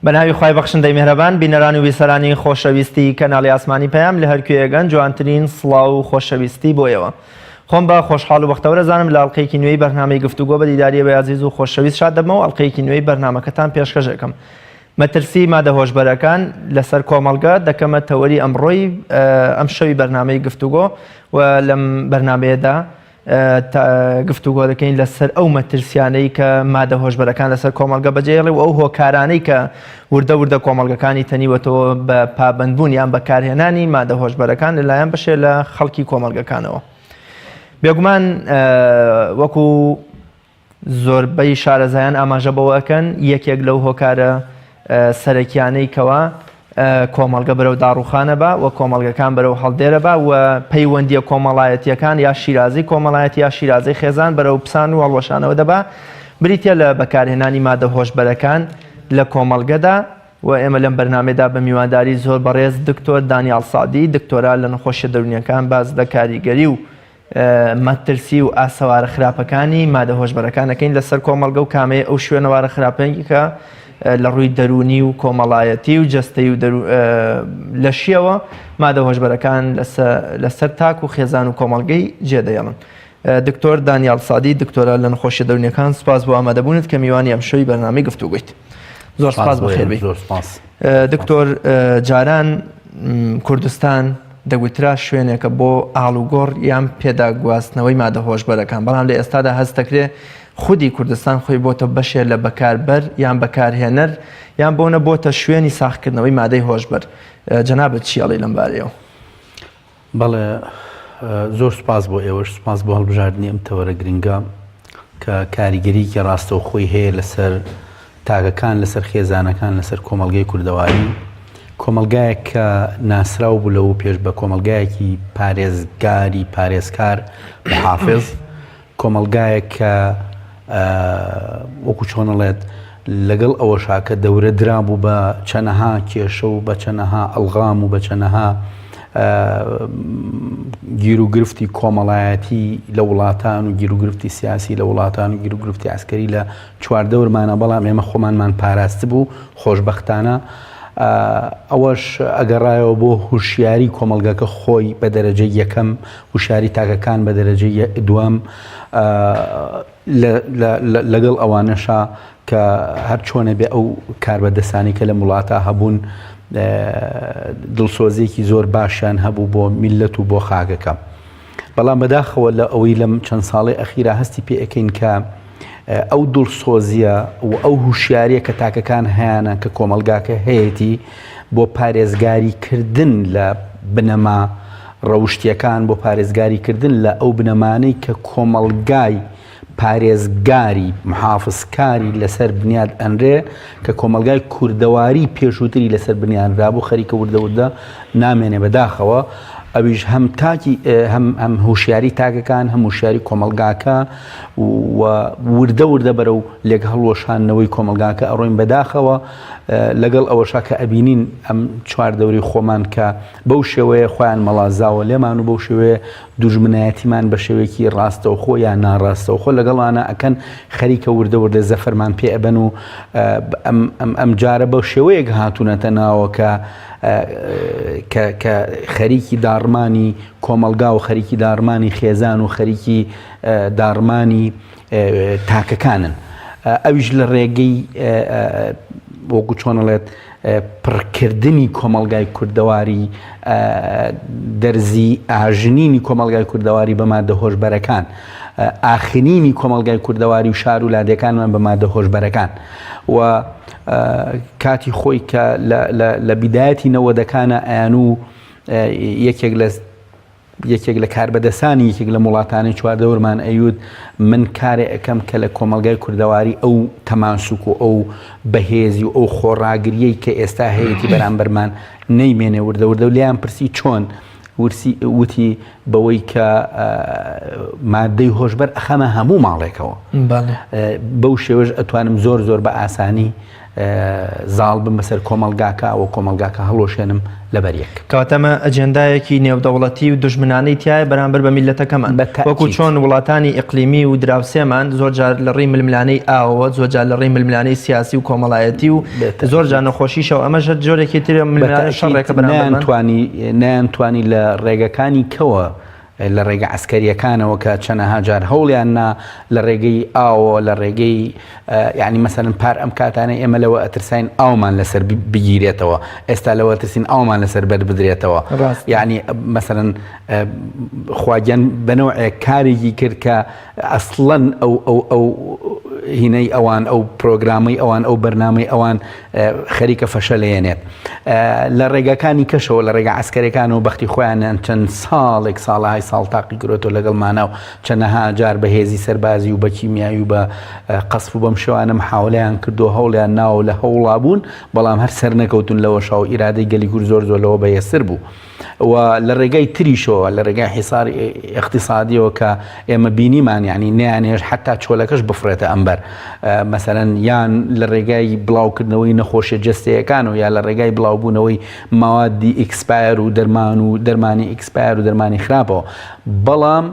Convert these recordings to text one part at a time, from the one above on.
بە ناوی خوای بەخشندەی میهرەبان بینەران و بیسەرانی خۆشەویستی کەناڵی ئاسمانی پەیام لە هەر کوێیەگەن جوانترین سڵاو و خۆشەویستی بۆ ئێوە خۆم بە خۆشحاڵ و بەختەوەرە زانم لە ئەڵقەیەکی نوێی بەرنامەی گفتوگۆ بە دیداری ئێوەی ئازیز و خۆشەویست شاد دەبمەوە ئەڵقەیەکی نوێی بەرنامەکەتان پێشکەش ئەکەم مەترسی مادە هۆشبەرەکان لەسەر کۆمەڵگە دەکەمە تەوەری ئەمڕۆی ئەم شەوی بەرنامەی گفتوگۆ و لەم بەرنامەیەدا گفتوگۆ دەکەین لەسەر ئەو مەترسیانەی کە مادە هۆشبەرەکان لەسەر کۆمەڵگە بەجێڵێ و ئەو هۆکارانەی کە وردە وردە کۆمەڵگەکانی تەنیوەتەوە بە پابندبوون یان بەکارهێنانی مادە هۆشبەرەکان لەلایەن بەشێ لە خەڵکی کۆمەڵگەکانەوە. بێگومان وەکو زۆربەی شارەزایان ئاماژە بەوە ئەکەن یەکێک لەو هۆکارە سەرەکیانەی کەوا کۆمەڵگە بەرەو داڕوخانە با و کۆمەڵگەکان بەرەو هەڵدێرە با و پەیوەندیە کۆمەڵایەتیەکان یا شیرازەی کۆمەڵایەتی یا شیرازەی خێزان بەرەو پسان و هەڵوەشانەوە دەبا بریتە لە بەکارهێنانی مادە هۆشبەرەکان لە کۆمەڵگەدا و ئێمە لەم بەرنامەیەدا بە میوانداری زۆر بەڕێز دکتۆر دانیال سادی دکتۆرا لە نەخۆشیە دەروونیەکان باس لە کاریگەری و مەترسی و ئاسەوارە خراپەکانی مادە هۆشبەرەکان ئەکەین لەسەر کۆمەڵگە و کامەیە ئەو شوێنەوارە خراپەی کە لە ڕووی دەروونی و کۆمەڵایەتی و جەستەی و لەشیەوە مادە هۆشبەرەکان لەسەر تاک و خێزان و کۆمەڵگەی جێدەێڵن. دکتۆر دانیال سادی دکتۆرا لە نەخۆشیە دەروونیەکان سپاس بۆ ئامادەبوونت کە میوانی ئەم شەوی بەرنامەی گفتوگۆیت. زۆر سپاس بەخێربێی. زۆر سپاس. دکتۆر جاران کوردستان دەگوترا شوێنێکە بۆ ئاڵوگۆڕ یان پێداگواستنەوەی مادە هۆشبەرەکان، بەڵام لە ئێستادا هەست دەکرێ خودی کوردستان خۆی بۆتە بەشێ لە بەکاربەر یان بەکارهێنەر یان بۆنە بۆتە شوێنی ساغکردنەوەی مادەی هۆشبەر. جەنابت چی ئەڵێی لەم بارەیەوە؟ بەڵێ زۆر سوپاس بۆ ئێوەش، سوپاس بۆ هەڵبژاردنی ئەم تەوەرە گرنگە کە کاریگەریی ڕاستەوخۆی هەیە لەسەر تاکەکان، لەسەر خێزانەکان، لەسەر کۆمەڵگەی کوردەواری، کۆمەڵگایەک کە ناسراو بوو لەوە پێش بە کۆمەڵگایەکی پارێزگاری پارێزکار محافظ، کۆمەڵگایەک کە وەکو چۆنەڵێت لەگەڵ ئەوەشا کە دەورە درابوو بە چەنەها کێشە و بە چەنەها ئەلغام و بە چەنەها گیروگرفتی کۆمەڵایەتی لە وڵاتان و گیروگرفتی سیاسی لە وڵاتان و گیروگرفتی عسکەری لە چواردەورمانە بەڵام ئێمە خۆمانمان پاراستبوو خۆشبەختانە ئەوەش ئەگەڕایەوە بۆ هوشیاری کۆمەڵگەکە خۆی بە دەرەجەی یەکەم هوشیاری تاکەکان بە دەرەجەی دووەم لەگەڵ ئەوانەشا کە هەر چۆنە بێ ئەو کاربەدەسانی کە لەم وڵاتە هەبوون دڵسۆزیەکی زۆر باشیان هەبوو بۆ میلەت و بۆ خاکەکە. بەڵام بەداخەوە لە ئەوەی لەم چەند ساڵەی ئەخیرا هەستی پێ ئەکەین کە ئەو دڵسۆزیە و ئەو هوشیاریە کە تاکەکان هەیانە کە کۆمەڵگاکە هەیەتی بۆ پارێزگاری کردن لە بنەما ڕەوشتیەکان بۆ پارێزگاری کردن لە ئەو بنەمانەی کە کۆمەڵگای پارێزگاری، محافزکاری، لەسەر بنیاد ئەنرێ، کە کۆمەڵگای کوردەواری پێشووتری لەسەر بنیانرابوو، خەریکە وردە وردە نامێنێ بەداخەوە، ئەویش هەم تاکی هەم هەم هۆشیاری تاکەکان، هەم هۆشیاری کۆمەڵگاکە و وردە وردە بەرەو لێک هەڵوەشاندنەوەی کۆمەڵگاکە ئەڕۆین بەداخەوە، لەگەڵ ئەوەشا کە ئەبینین ئەم چواردەوری خۆمان کە بەو شێوەیە خۆیان مەڵازاوە لێمان و بەو شێوەیە دوژمنایەتیمان بە شێوەیەکی ڕاستەوخۆ یا ناڕاستەوخۆ لەگەڵمانا ئەکەن، خەریکە وردە وردە زەفەرمان پێ ئەبەن و ئەم جارە بە شێوەیەک هاتوونەتە ناوە کە کە کە خەریکی داڕمانی کۆمەڵگا و خەریکی داڕمانی خێزان و خەریکی داڕمانی تاکەکانن ئەویش لە ڕێگەی وەکو چۆنەڵێت پڕکردنی کۆمەڵگای کوردەواری دەرزی ئاژنینی کۆمەڵگای کوردەواری بە مادە هۆشبەرەکان ئاخنینی کۆمەڵگای کوردەواری و شار و لادێکانمان بە مادە هۆشبەرەکان و کاتی خۆی کە لە بیدایەتی نەوەدەکانە ئەیان و یەکێک لە یەکێک لە کاربەدەسانی یەکێک لەم وڵاتانەی چواردەورمان ئەیوت من کارێ ئەکەم کە لە کۆمەڵگای کوردەواری ئەو تەماسوک و ئەو بەهێزی و ئەو خۆڕاگریەی کە ئێستا هەیەتی بەرامبەرمان نەیمێنێ وردە وردە و لێیان پرسی چۆن ورسی وتی بەوەی کە مادەی هۆشبەر ئەخەمە هەموو ماڵێکەوە بەو شێوەش ئەتوانم زۆر زۆر بە ئاسانی. زاڵ بم بەسەر کۆمەڵگاکە و کۆمەڵگاکە هەڵوەشێنم لەبەر یەک. کەواتە ئەمە ئەجێندایەکی نێودەوڵەتی و دوژمنانەی تیایە بەرامبەر بە میللەتەکەمان. بە وەکو تەئکید. چۆن وڵاتانی ئیقلیمی و دراوسێمان زۆر جار لە ڕێی ململانێی ئاوەوە، زۆر جار لە ڕێی ململانێی سیاسی و کۆمەڵایەتی و بە زۆر جار تەئکید. نەخۆشیشەوە، ئەمەش هەر جۆرێکی ترە بە ململانێ تەئکید شەڕێکە بەرامبەرمان. نەیانتوانی نەیانتوانی لە ڕێگەکانی کەوە لە ڕێگە عەسکەریەکانەوە کە چەنەها جار هەوڵیان نا لە ڕێگەی ئاوەوە لە ڕێگەی یعنی مەسەلەن پار ئەم کاتانە ئێمە لەوە ئەترساین ئاومان لەسەر بگیرێتەوە ئێستا لەوە ترسین ئاومان لەسەر بەر بدرێتەوە یعنی مەسەلەن خواگیان بەنەوەیەک کارێکی کرد کە ئەسڵەن ئەو ئەو ئەو هینەی ئەوان ئەو پرۆگرامەی ئەوان ئەو بەرنامەی ئەوان خەریکە فەشەلێنێت لە ڕێگاکانی کەشەوە لە ڕێگا عسکەرەکان و بەختی خۆیانیان چەند ساڵێک ساڵهای ساڵ تاقی کرۆتۆ لەگەڵمانە و چەنەها جار بە هێزی سەربازی و بە کیمیایی و بە قەسف و بەم شێوانە محاولەیان کردو هەوڵیان ناوە لە هەوڵا بوون بەڵام هەر سەرنەکەوتون لەوەشا و ئیرادەی گەلی کورد زۆر زۆر لەوە بەهێزتر بوو. و لە ڕێگای تریشەوە لە ڕێگای حیساری ئیقتیسادیەوە کە ئێمە بینیمان یعنی نەیانهێشت حتا چۆلەکەش بفڕێتە ئەمبەر مەسەلەن یان لە ڕێگای بڵاوکردنەوەی نەخۆشیە جەستەیەکان و یا لە ڕێگای بڵاوبوونەوەی ماوادی expire و دەرمان و دەرمانی expire و دەرمانی خراپەوە بەڵام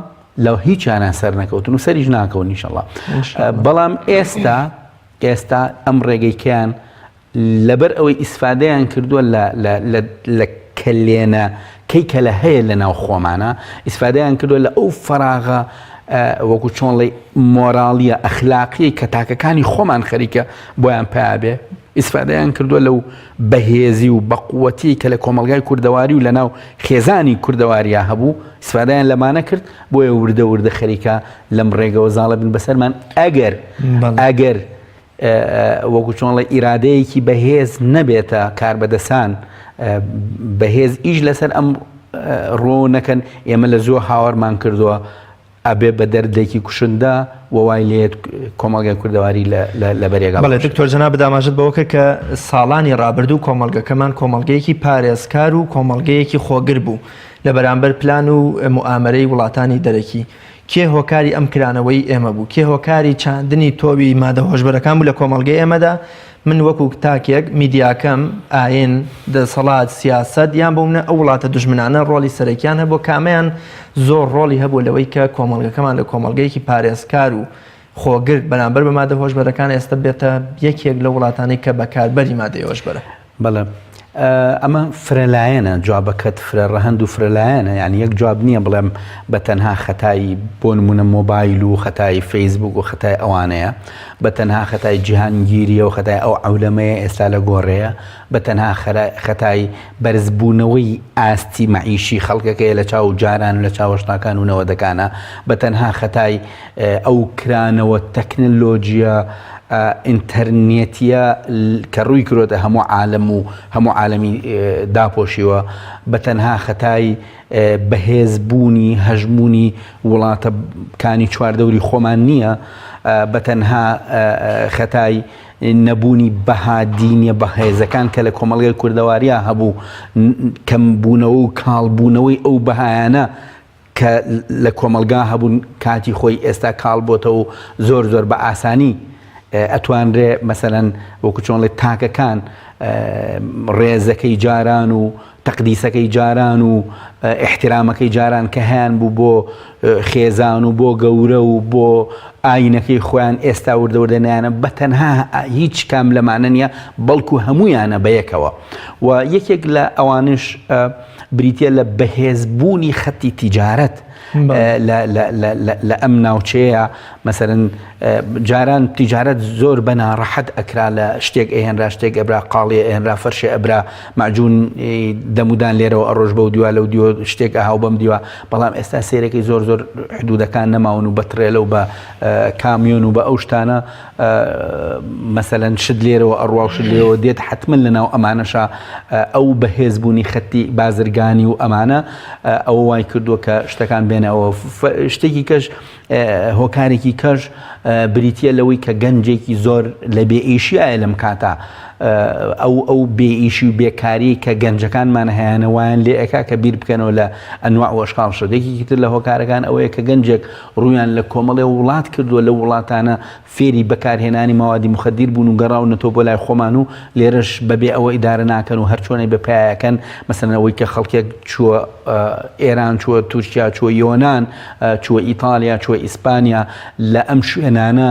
لە هیچیانە سەر نەکەوتن و سەریش ناکەون ئینشەڵا بەڵام ئێستا ئێستا ئەم ڕێگەیکەیان لەبەر ئەوەی ئیسفادەیان کردووە لە لە لە لە کەلێنە کەی کە لە هەیە لە ناو خۆمانە ئیسفادەیان کردووە لە ئەو فەراغە وەکو چۆنڵی مۆراڵیە ئەخلاقیە کە تاکەکانی خۆمان خەریکە بۆیان پیا بێ ئیسفادەیان کردووە لەو بەهێزی و بەقوەتی کە لە کۆمەلگای کوردەواری و لە ناو خێزانی کوردەواریا هەبوو ئیسفادەیان لەمانە کرد بۆیە وردە وردە خەریکە لەم ڕێگەوە زاڵە بن بەسەرمان ئەگەر ئەگەر وەکو چۆن ڵێ ئیرادەیەکی بەهێز نەبێتە کاربەدەسان بەهێز ئیش لەسەر ئەم ڕۆ نەکەن ئێمە لە زۆر هاوارمان کردووە ئەبێ بە دەردێکی کوشندە و وای لێت کۆمەڵگای کوردەواری لە بەرێگا بەڵێ دکتۆر جەنابت ئاماژەت بەوە کرد کە ساڵانی ڕابردوو کۆمەڵگەکەمان کۆمەڵگەیەکی پارێزکار و کۆمەڵگەیەکی خۆگر بوو لە بەرامبەر پلان و موئامەرەی وڵاتانی دەرەکی کێ هۆکاری ئەم کرانەوەی ئێمە بوو؟ کێ هۆکاری چاندنی تۆوی مادە هۆشبەرەکان بوو لە کۆمەڵگەی ئێمەدا؟ من وەکو تاکێک، میدیاکەم، ئاین، دەسەڵات، سیاسەت، یان بۆ منە ئەو وڵاتە دوژمنانە ڕۆڵی سەرەکیان هەبووە، کامەیان زۆر ڕۆڵی هەبووە لەوەی کە کۆمەڵگەکەمان لە کۆمەڵگەیەکی پارێزکار و خۆگر بەرامبەر بە مادە هۆشبەرەکان ئێستا بێتە یەکێک لەو وڵاتانەی کە بەکاربەری مادەی هۆشبەرە؟ بەڵێ ئەمە فرەلایەنە جوابەکەت فرە ڕەهەند و فرەلایەنە یعنی یەک جواب نییە بڵێم بە تەنها خەتایی بۆ نمونە مۆبایل و خەتایی فەیسبوک و خەتای ئەوانەیە بە تەنها خەتای جیهانگیریە و خەتای ئەو عەولەمەیە ئێستا لە گۆڕێیە بە تەنها خەتای بەرزبوونەوەی ئاستی مەعیشی خەڵکەکەیە لە چاو جاران و لە چاو هەشتاکان و نەوەدەکانە بە تەنها خەتای ئەو کرانەوە تەکنەلۆجیە ئینتەرنێتیە کە ڕووی کرۆتە هەموو عالەم و هەموو عالەمی داپۆشیوە بە تەنها خەتای بەهێز بوونی هەژموونی وڵاتەکانی چواردەوری خۆمان نییە بە تەنها خەتای نەبوونی بەها دینیە بەهێزەکان کە لە کۆمەڵگای کوردەواریا هەبوو کەمبوونەوە و کاڵبوونەوەی ئەو بەهایانە کە لە کۆمەڵگا هەبوون کاتی خۆی ئێستا کاڵ بۆتەوە و زۆر زۆر بە ئاسانی ئەتوانرێ مەسەلەن وەکو چۆنڵێ تاکەکان ڕێزەکەی جاران و تەقدیسەکەی جاران و ئیحترامەکەی جاران کە هەیان بوو بۆ خێزان و بۆ گەورە و بۆ ئاینەکەی خۆیان ئێستا وردە وردە نیانە بە تەنها هیچ کام لەمانە نییە بەڵکو هەمویانە بەیەکەوە و یەکێک لە ئەوانش بریتیە لە بەهێزبوونی خەتی تیجارەت لە ئەم ناوچەیە مەسەرەن جاران تیجارەت زۆر بە ناڕەحەت ئەکرا لە شتێک ئەهێنرا شتێک ئەبرا قاڵیە ئەهێنرا فەرشێ ئەبرا مەعجون دەمودان لێرەوە ئەڕۆژ بەو دیوە لەو دیوە شتێک ئەهاو بەم دیوە بەڵام ئێستا سێرەکەی زۆر زۆر حدودەکان نەماون و بە ترێلە و بە کامیۆن و بە ئەو شتانە مەسەلەن شت لێرەوە ئەڕوا و شت لێرەوە دێت حتمما لەناو ئەمانەشا ئەو بەهێزبوونی خەتی بازرگانی و ئەمانە ئەوە وای کردووە کە شتەکان بێنەوە شتێکی کەش هۆکارێکی کەش بریتە لەوەی کە گەنجێکی زۆر لە بێئیشیایە لەم کاتە. ئەو ئەو بێ ئیشی و بێکاری کە گەنجەکانمان هەیانە وایان لێ ئەکا کە بیر بکەنەوە لە ئەنواع و ئەشکاڵ شت. یەکێکی تر لە هۆکارەکان ئەوەیە کە گەنجێک ڕوویان لە کۆمەڵێ وڵات کردووە لەو وڵاتانە فێری بەکارهێنانی مەوادی موخەدیر بوون و گەڕاونەتەوە بۆ لای خۆمان و لێرەش بەبێ ئەوە ئیدارە ناکەن و هەرچۆنێک بێ پەیایەکەن مەسەلەن ئەوەی کە خەڵکێک چووە ئێران چووە تورکیا چووە یۆنان چووە ئیتالیا چووە ئیسپانیا لە ئەم شوێنانە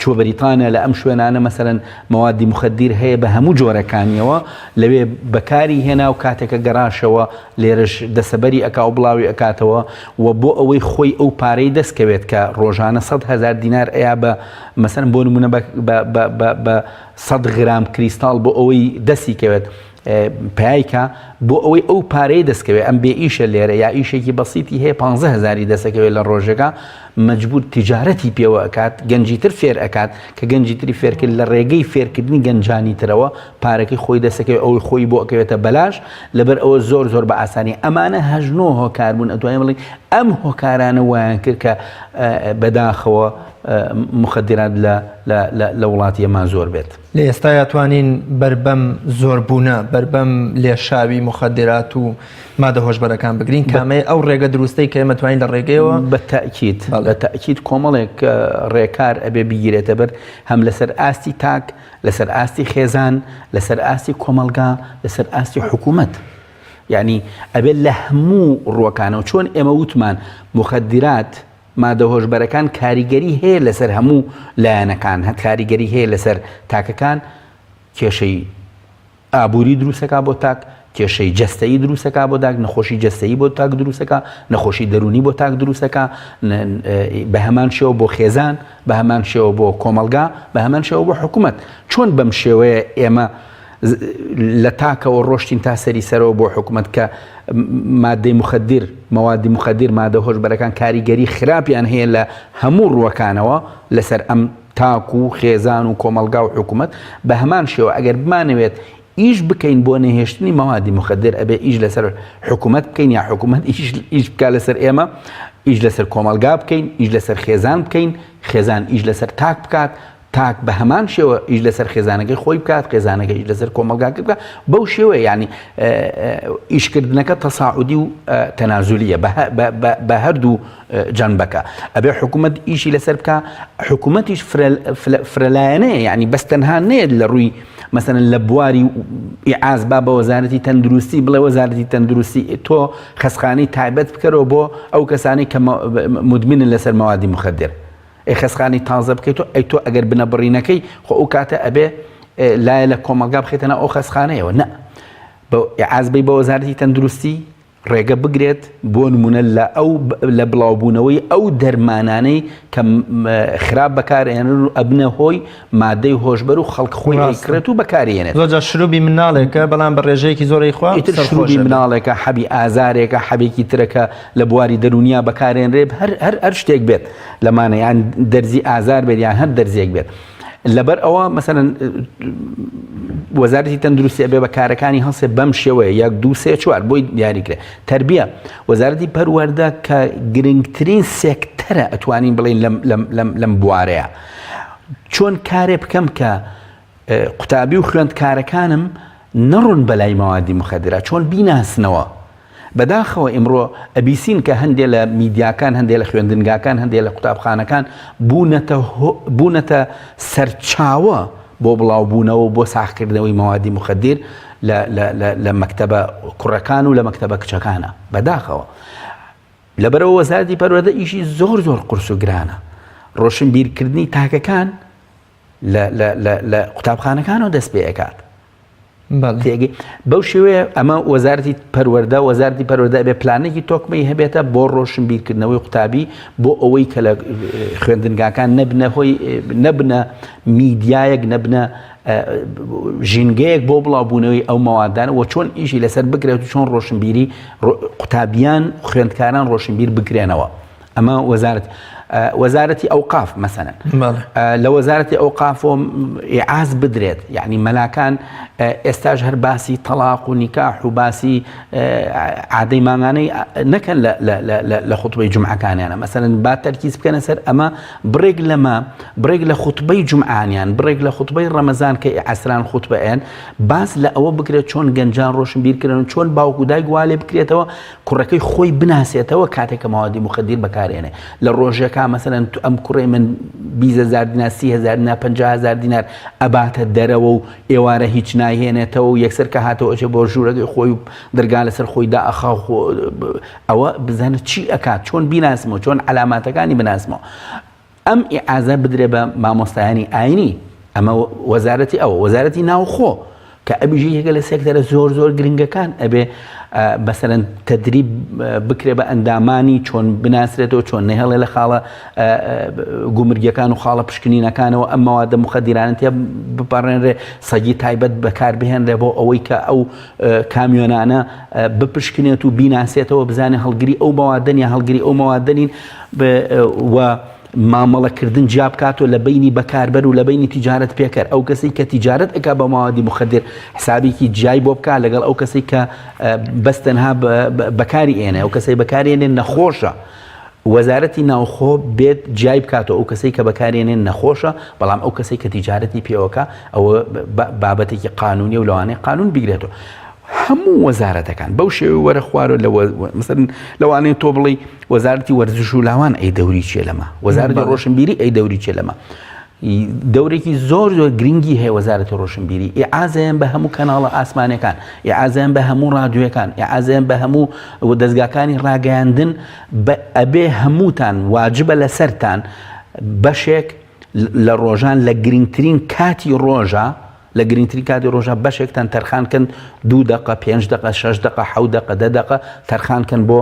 چووە بەریتانیا لە ئەم شوێنانە مەسەلەن مەوادی موخەدیر هەیە بە هەموو جۆرەکانیەوە لەوێ بەکاری هێنا و کاتێکە گەڕاشەوە لێرەش دەسەبەری ئەکا و بڵاوی ئەکاتەوە و بۆ ئەوەی خۆی ئەو پارەی دەست کەوێت کە ڕۆژانە 100 هەزار دینار ئەیا بە مەسەلەن بۆ نمونە بە بە بە بە بە 100 غرام کریستاڵ بۆ ئەوەی دەستی کەوێت پەیای کا بۆ ئەوەی ئەو پارەی دەستکەوێت ئەم بێ ئیشە لێرە یا ئیشێکی بەسیتی هەیە 15 هەزاری دەسەکەوێت لە ڕۆژێکا مەجبور تیجارەتی پێوە ئەکات گەنجی تر فێر ئەکات کە گەنجی تری فێرکرد لە ڕێگەی فێرکردنی گەنجانی ترەوە پارەکەی خۆی دەسەکەوێت ئەوەی خۆی بۆ ئەکەوێتە بەلاش لەبەر ئەوە زۆر زۆر بە ئاسانی ئەمانە هەژنۆ هۆکار بوون ئەتوانین بڵێین ئەم هۆکارانە وایان کرد کە بەداخەوە مخدرات لە لە وڵاتی ئێمە زۆر بێت. لە ئێستایا توانین بەر بەم زۆربوونە، بەر بەم لێشاوی موخەدیرات و مادە هۆشبەرەکان بگرین؟ کامەیە ئەو ڕێگە دروستەی کە ئێمە توانین لە ڕێگەیەوە؟ بە تەئکید، بە تەئکید کۆمەڵێک ڕێکار ئەبێ بگیرێتە بەر هەم لەسەر ئاستی تاک، لەسەر ئاستی خێزان، لەسەر ئاستی کۆمەڵگا، لەسەر ئاستی حکوومەت. یانی ئەبێت لە هەموو ڕووەکانەوە چۆن ئێمە وتمان موخەدیرات، مادە هۆشبەرەکان کاریگەری هەیە لەسەر هەموو لایەنەکان، هەر کاریگەری هەیە لەسەر تاکەکان، کێشەی ئابووری دروستەکا بۆ تاک، کێشەی جەستەیی دروستەکا بۆ تاک، نەخۆشی جەستەیی بۆ تاک دروستەکا، نەخۆشی دەروونی بۆ تاک دروستەکا، بە هەمان شێوە بۆ خێزان، بە هەمان شێوە بۆ کۆمەڵگا، بە هەمان شێوە بۆ حکوومەت. چۆن بەم شێوەیە ئێمە لە تاکەوە ڕۆشتین تا سەری سەرەوە بۆ حکومەت کە مادەی مخدر مەوادی مخدر مادە هۆشبەرەکان کاریگەری خراپیان هەیە لە هەموو ڕووەکانەوە لەسەر ئەم تاک و خێزان و کۆمەڵگا و حکومەت بە هەمان شێوە ئەگەر بمانەوێت ئیش بکەین بۆ نەهێشتنی مەوادی مخدر ئەبێ ئیش لەسەر حکومەت بکەین یا حکومەت ئیش بکا لەسەر ئێمە ئیش لەسەر کۆمەڵگا بکەین ئیش لەسەر خێزان بکەین خێزان ئیش لەسەر تاک بکات تاک بە هەمان شێوە ئیش لەسەر خێزانەکەی خۆی بکات خێزانەکە ئیش لەسەر کۆمەڵگاکە بکات بەو شێوەیە یعنی ئیشکردنەکە تەساعودی و تەنازولیە بە هەردوو جەنبەکە ئەبێ حکوومەت ئیشی لەسەر بکە حکوومەتیش فرەلایەنەیە یعنی بەس تەنها نێت لە ڕووی مەسەن لە بواری ئیعاز با بە وەزارەتی تەندروستی بڵێ وەزارەتی تەندروستی تۆ خەسخانەی تایبەت بکەرەوە بۆ ئەو کەسانی کە مدمنن لەسەر مەوادی مخدر ئەی خەسخانەی تازە بکەیت و ئەی تۆ ئەگەر بنەبڕینەکەی خۆ ئەو کاتە ئەبێ لایە لە کۆمەڵگا بخێتە ناو ئەو خەسخانەیەوە نە بە ئیعاز بی بە وەزارەتی تەندروستی ڕێگە بگرێت بۆ نمونە لە ئەو لە بڵاوبوونەوەی ئەو دەرمانانەی کە خراپ بەکارێنن و ئەبنە هۆی مادەی هۆشبەر و خەڵک خۆی ئەیکڕێت و بەکاری زۆر جار شروبی مناڵێکە بەڵام بە ڕێژەیەکی زۆر ئەیخوا ئیتر شروبی مناڵێکە حەبی ئازارێکە حەبێکی ترەکە لە بواری دەروونیا بەکارێنرێ هەر هەر هەر شتێک بێت لەمانە یان دەرزی ئازار بێت یان هەر دەرزیەک بێت لەبەر ئەوە مەسەلەن وەزارەتی تەندروستی ئەبێ بە کارەکانی هەڵسێ بەم شێوەیە یەک دوو سێ چوار بۆی دیاریکرێ تربیە وەزارەتی پەروەردە کە گرنگترین سێکتەرە ئەتوانین بڵین لەم لەم لەم لەم بوارەیە چۆن کارێ بکەم کە قوتابی و خوێندکارەکانم نەڕۆن بەلای مەوادی مخدرا چۆن بیناسنەوە بەداخەوە ئیمڕۆ ئەبیسین کە هەندێ لە میدیاکان هەندێ لە خوێندنگاکان هەندێ لە قوتابخانەکان بوونەتە بوونەتە سەرچاوە بۆ بڵاوبوونەوە و بۆ ساغکردنەوەی مەوادی مخدر لە لە لە لە مەکتەبە کوڕەکان و لە مەکتەبە کچەکانە بەداخەوە لەبەرەوە وەزارەتی پەروەردە ئیشی زۆر زۆر قورس و گرانە ڕۆشنبیرکردنی تاکەکان لە لە لە لە قوتابخانەکانەوە دەست پێ ئەکات تێگەی بەو شێوەیە ئەمە وەزارەتی پەروەردە وەزارەتی پەروەردە ئەبێ پلانێکی تۆکمەی هەبێتە بۆ ڕۆشنبیرکردنەوەی قوتابی بۆ ئەوەی کە لە خوێندنگاکان نەبنە هۆی نەبنە میدیایەک نەبنە ژینگەیەک بۆ بڵاوبوونەوەی ئەو مەوادانە و چۆن ئیشی لەسەر بکرێت و چۆن ڕۆشنبیری قوتابیان خوێندکاران ڕۆشنبیر بکرێنەوە ئەمە وەزارەت. وەزارەتی ئەوقاف مەسەلەن لە وەزارەتی ئەوقافۆ ئیعاز بدرێت یعنی مەلاکان ئێستاش هەر باسی تەڵاق و نیکاح و باسی عادەی مانگانەی نەکەن لە خوتبەی جومعەکانیانە مەسەلەن با تەرکیز بکەنە سەر ئەمە بڕێک لەمە بڕێک لە خوتبەی جومعانیان بڕێک لە خوتبەی ڕەمەزان کە عەسران خوتبەیان باس لە ئەوە بکرێت چۆن گەنجان ڕۆشنبیر کرن چۆن باوک و دایک وا لێ بکرێتەوە کوڕەکەی خۆی بناسێتەوە کاتێک کە مەوادی موخەدیر بەکارێنێ لە ڕۆژێکا مەسەلەن ئەم کوڕەی من 20 هزار دینار 30 هزار دینار 50 هزار دینار ئەباتە دەرەوە و ئێوارە هیچ نایهێنێتەوە و یەکسەر کە هاتەوە ئەچێ بۆ ژوورەکەی خۆی و دەرگا لەسەر خۆی دائەخا و ئەوە بزانە چی ئەکات چۆن بیناسمەوە چۆن عەلاماتەکانی بناسمەوە ئەم ئیعازە بدرێ بە مامۆستایانی ئاینی ئەمە وەزارەتی ئەوە وەزارەتی ناوخۆ کە ئەویش یەکێکە لە سێکتەرە زۆر زۆر گرنگەکان ئەبێ مەسەلەن تەدریب بکرێ بە ئەندامانی چۆن بناسرێتەوە چۆن نەهێڵێ لە خاڵە گومرگیەکان و خاڵە پشکنینەکانەوە ئەم مەوادە مخدیرانە تێ بپەڕێنرێ سەگی تایبەت بەکار بهێنرێ بۆ ئەوەی کە ئەو کامیۆنانە بپشکنێت و بیناسێتەوە بزانێ هەڵگری ئەو مەوادەن یا هەڵگری ئەو مەوادەنین و مامەڵەکردن جیا بکاتەوە لە بەینی بەکاربەر و لە بەینی تیجارەت پێکەر، ئەو کەسەی کە تیجارەت ئەکا بە مەوادی موخەدیر حسابێکی جیای بۆ بکا لەگەڵ ئەو کەسەی کە بەس تەنها بەکاری ئێنێ، ئەو کەسەی بەکاری ئێنێ نەخۆشە. وەزارەتی ناوخۆ بێت جیای بکاتەوە ئەو کەسەی کە بەکارێنێ نەخۆشە، بەڵام ئەو کەسەی کە تیجارەتی پێوەکا ئەوە بابەتێکی قانونیە و لەوانەیە قانون بیگرێتەوە. هەموو وەزارەتەکان بەو شێوەی وەرە خوارەوە لە مەسەلەن لەوانەیە تۆ بڵێی وەزارەتی وەرزش و لاوان ئەی دەوری چیە لەمە وەزارەتی ڕۆشنبیری ئەی دەوری چیە لەمە دەورێکی زۆر زۆر گرنگی هەیە وەزارەتی ڕۆشنبیری ئیعازیان بە هەموو کەناڵە ئاسمانەکان ئیعازیان بە هەموو ڕادیۆکان ئیعازیان بە هەموو دەستگاکانی ڕاگەیاندن ئەبێ هەمووتان واجبە لەسەرتان بەشێک لە ڕۆژان لە گرنگترین کاتی ڕۆژە لە گرنگترین کاتی ڕۆژە بەشێکتان تەرخان کەن دوو دەقە پێنج دەقە شەش دەقە حەوت دەقە دە دەقە تەرخان کەن بۆ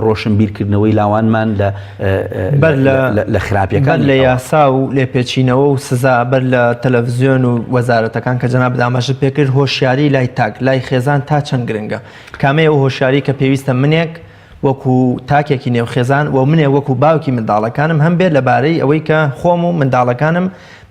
ڕۆشنبیرکردنەوەی لاوانمان لە بەر لە خراپیەکان لە یاسا و لێپێچینەوە و سزا بەر لە تەلەڤزیۆن و وەزارەتەکان کە جەنابت ئاماژەت پێکرد هۆشیاری لای تاک لای خێزان تا چەند گرنگە کامەیە ئەو هۆشیاری کە پێویستە منێک وەکو تاکێکی نێو خێزان و منێ وەکو باوکی منداڵەکانم هەم بێت لەبارەی ئەوەی کە خۆم و منداڵەکانم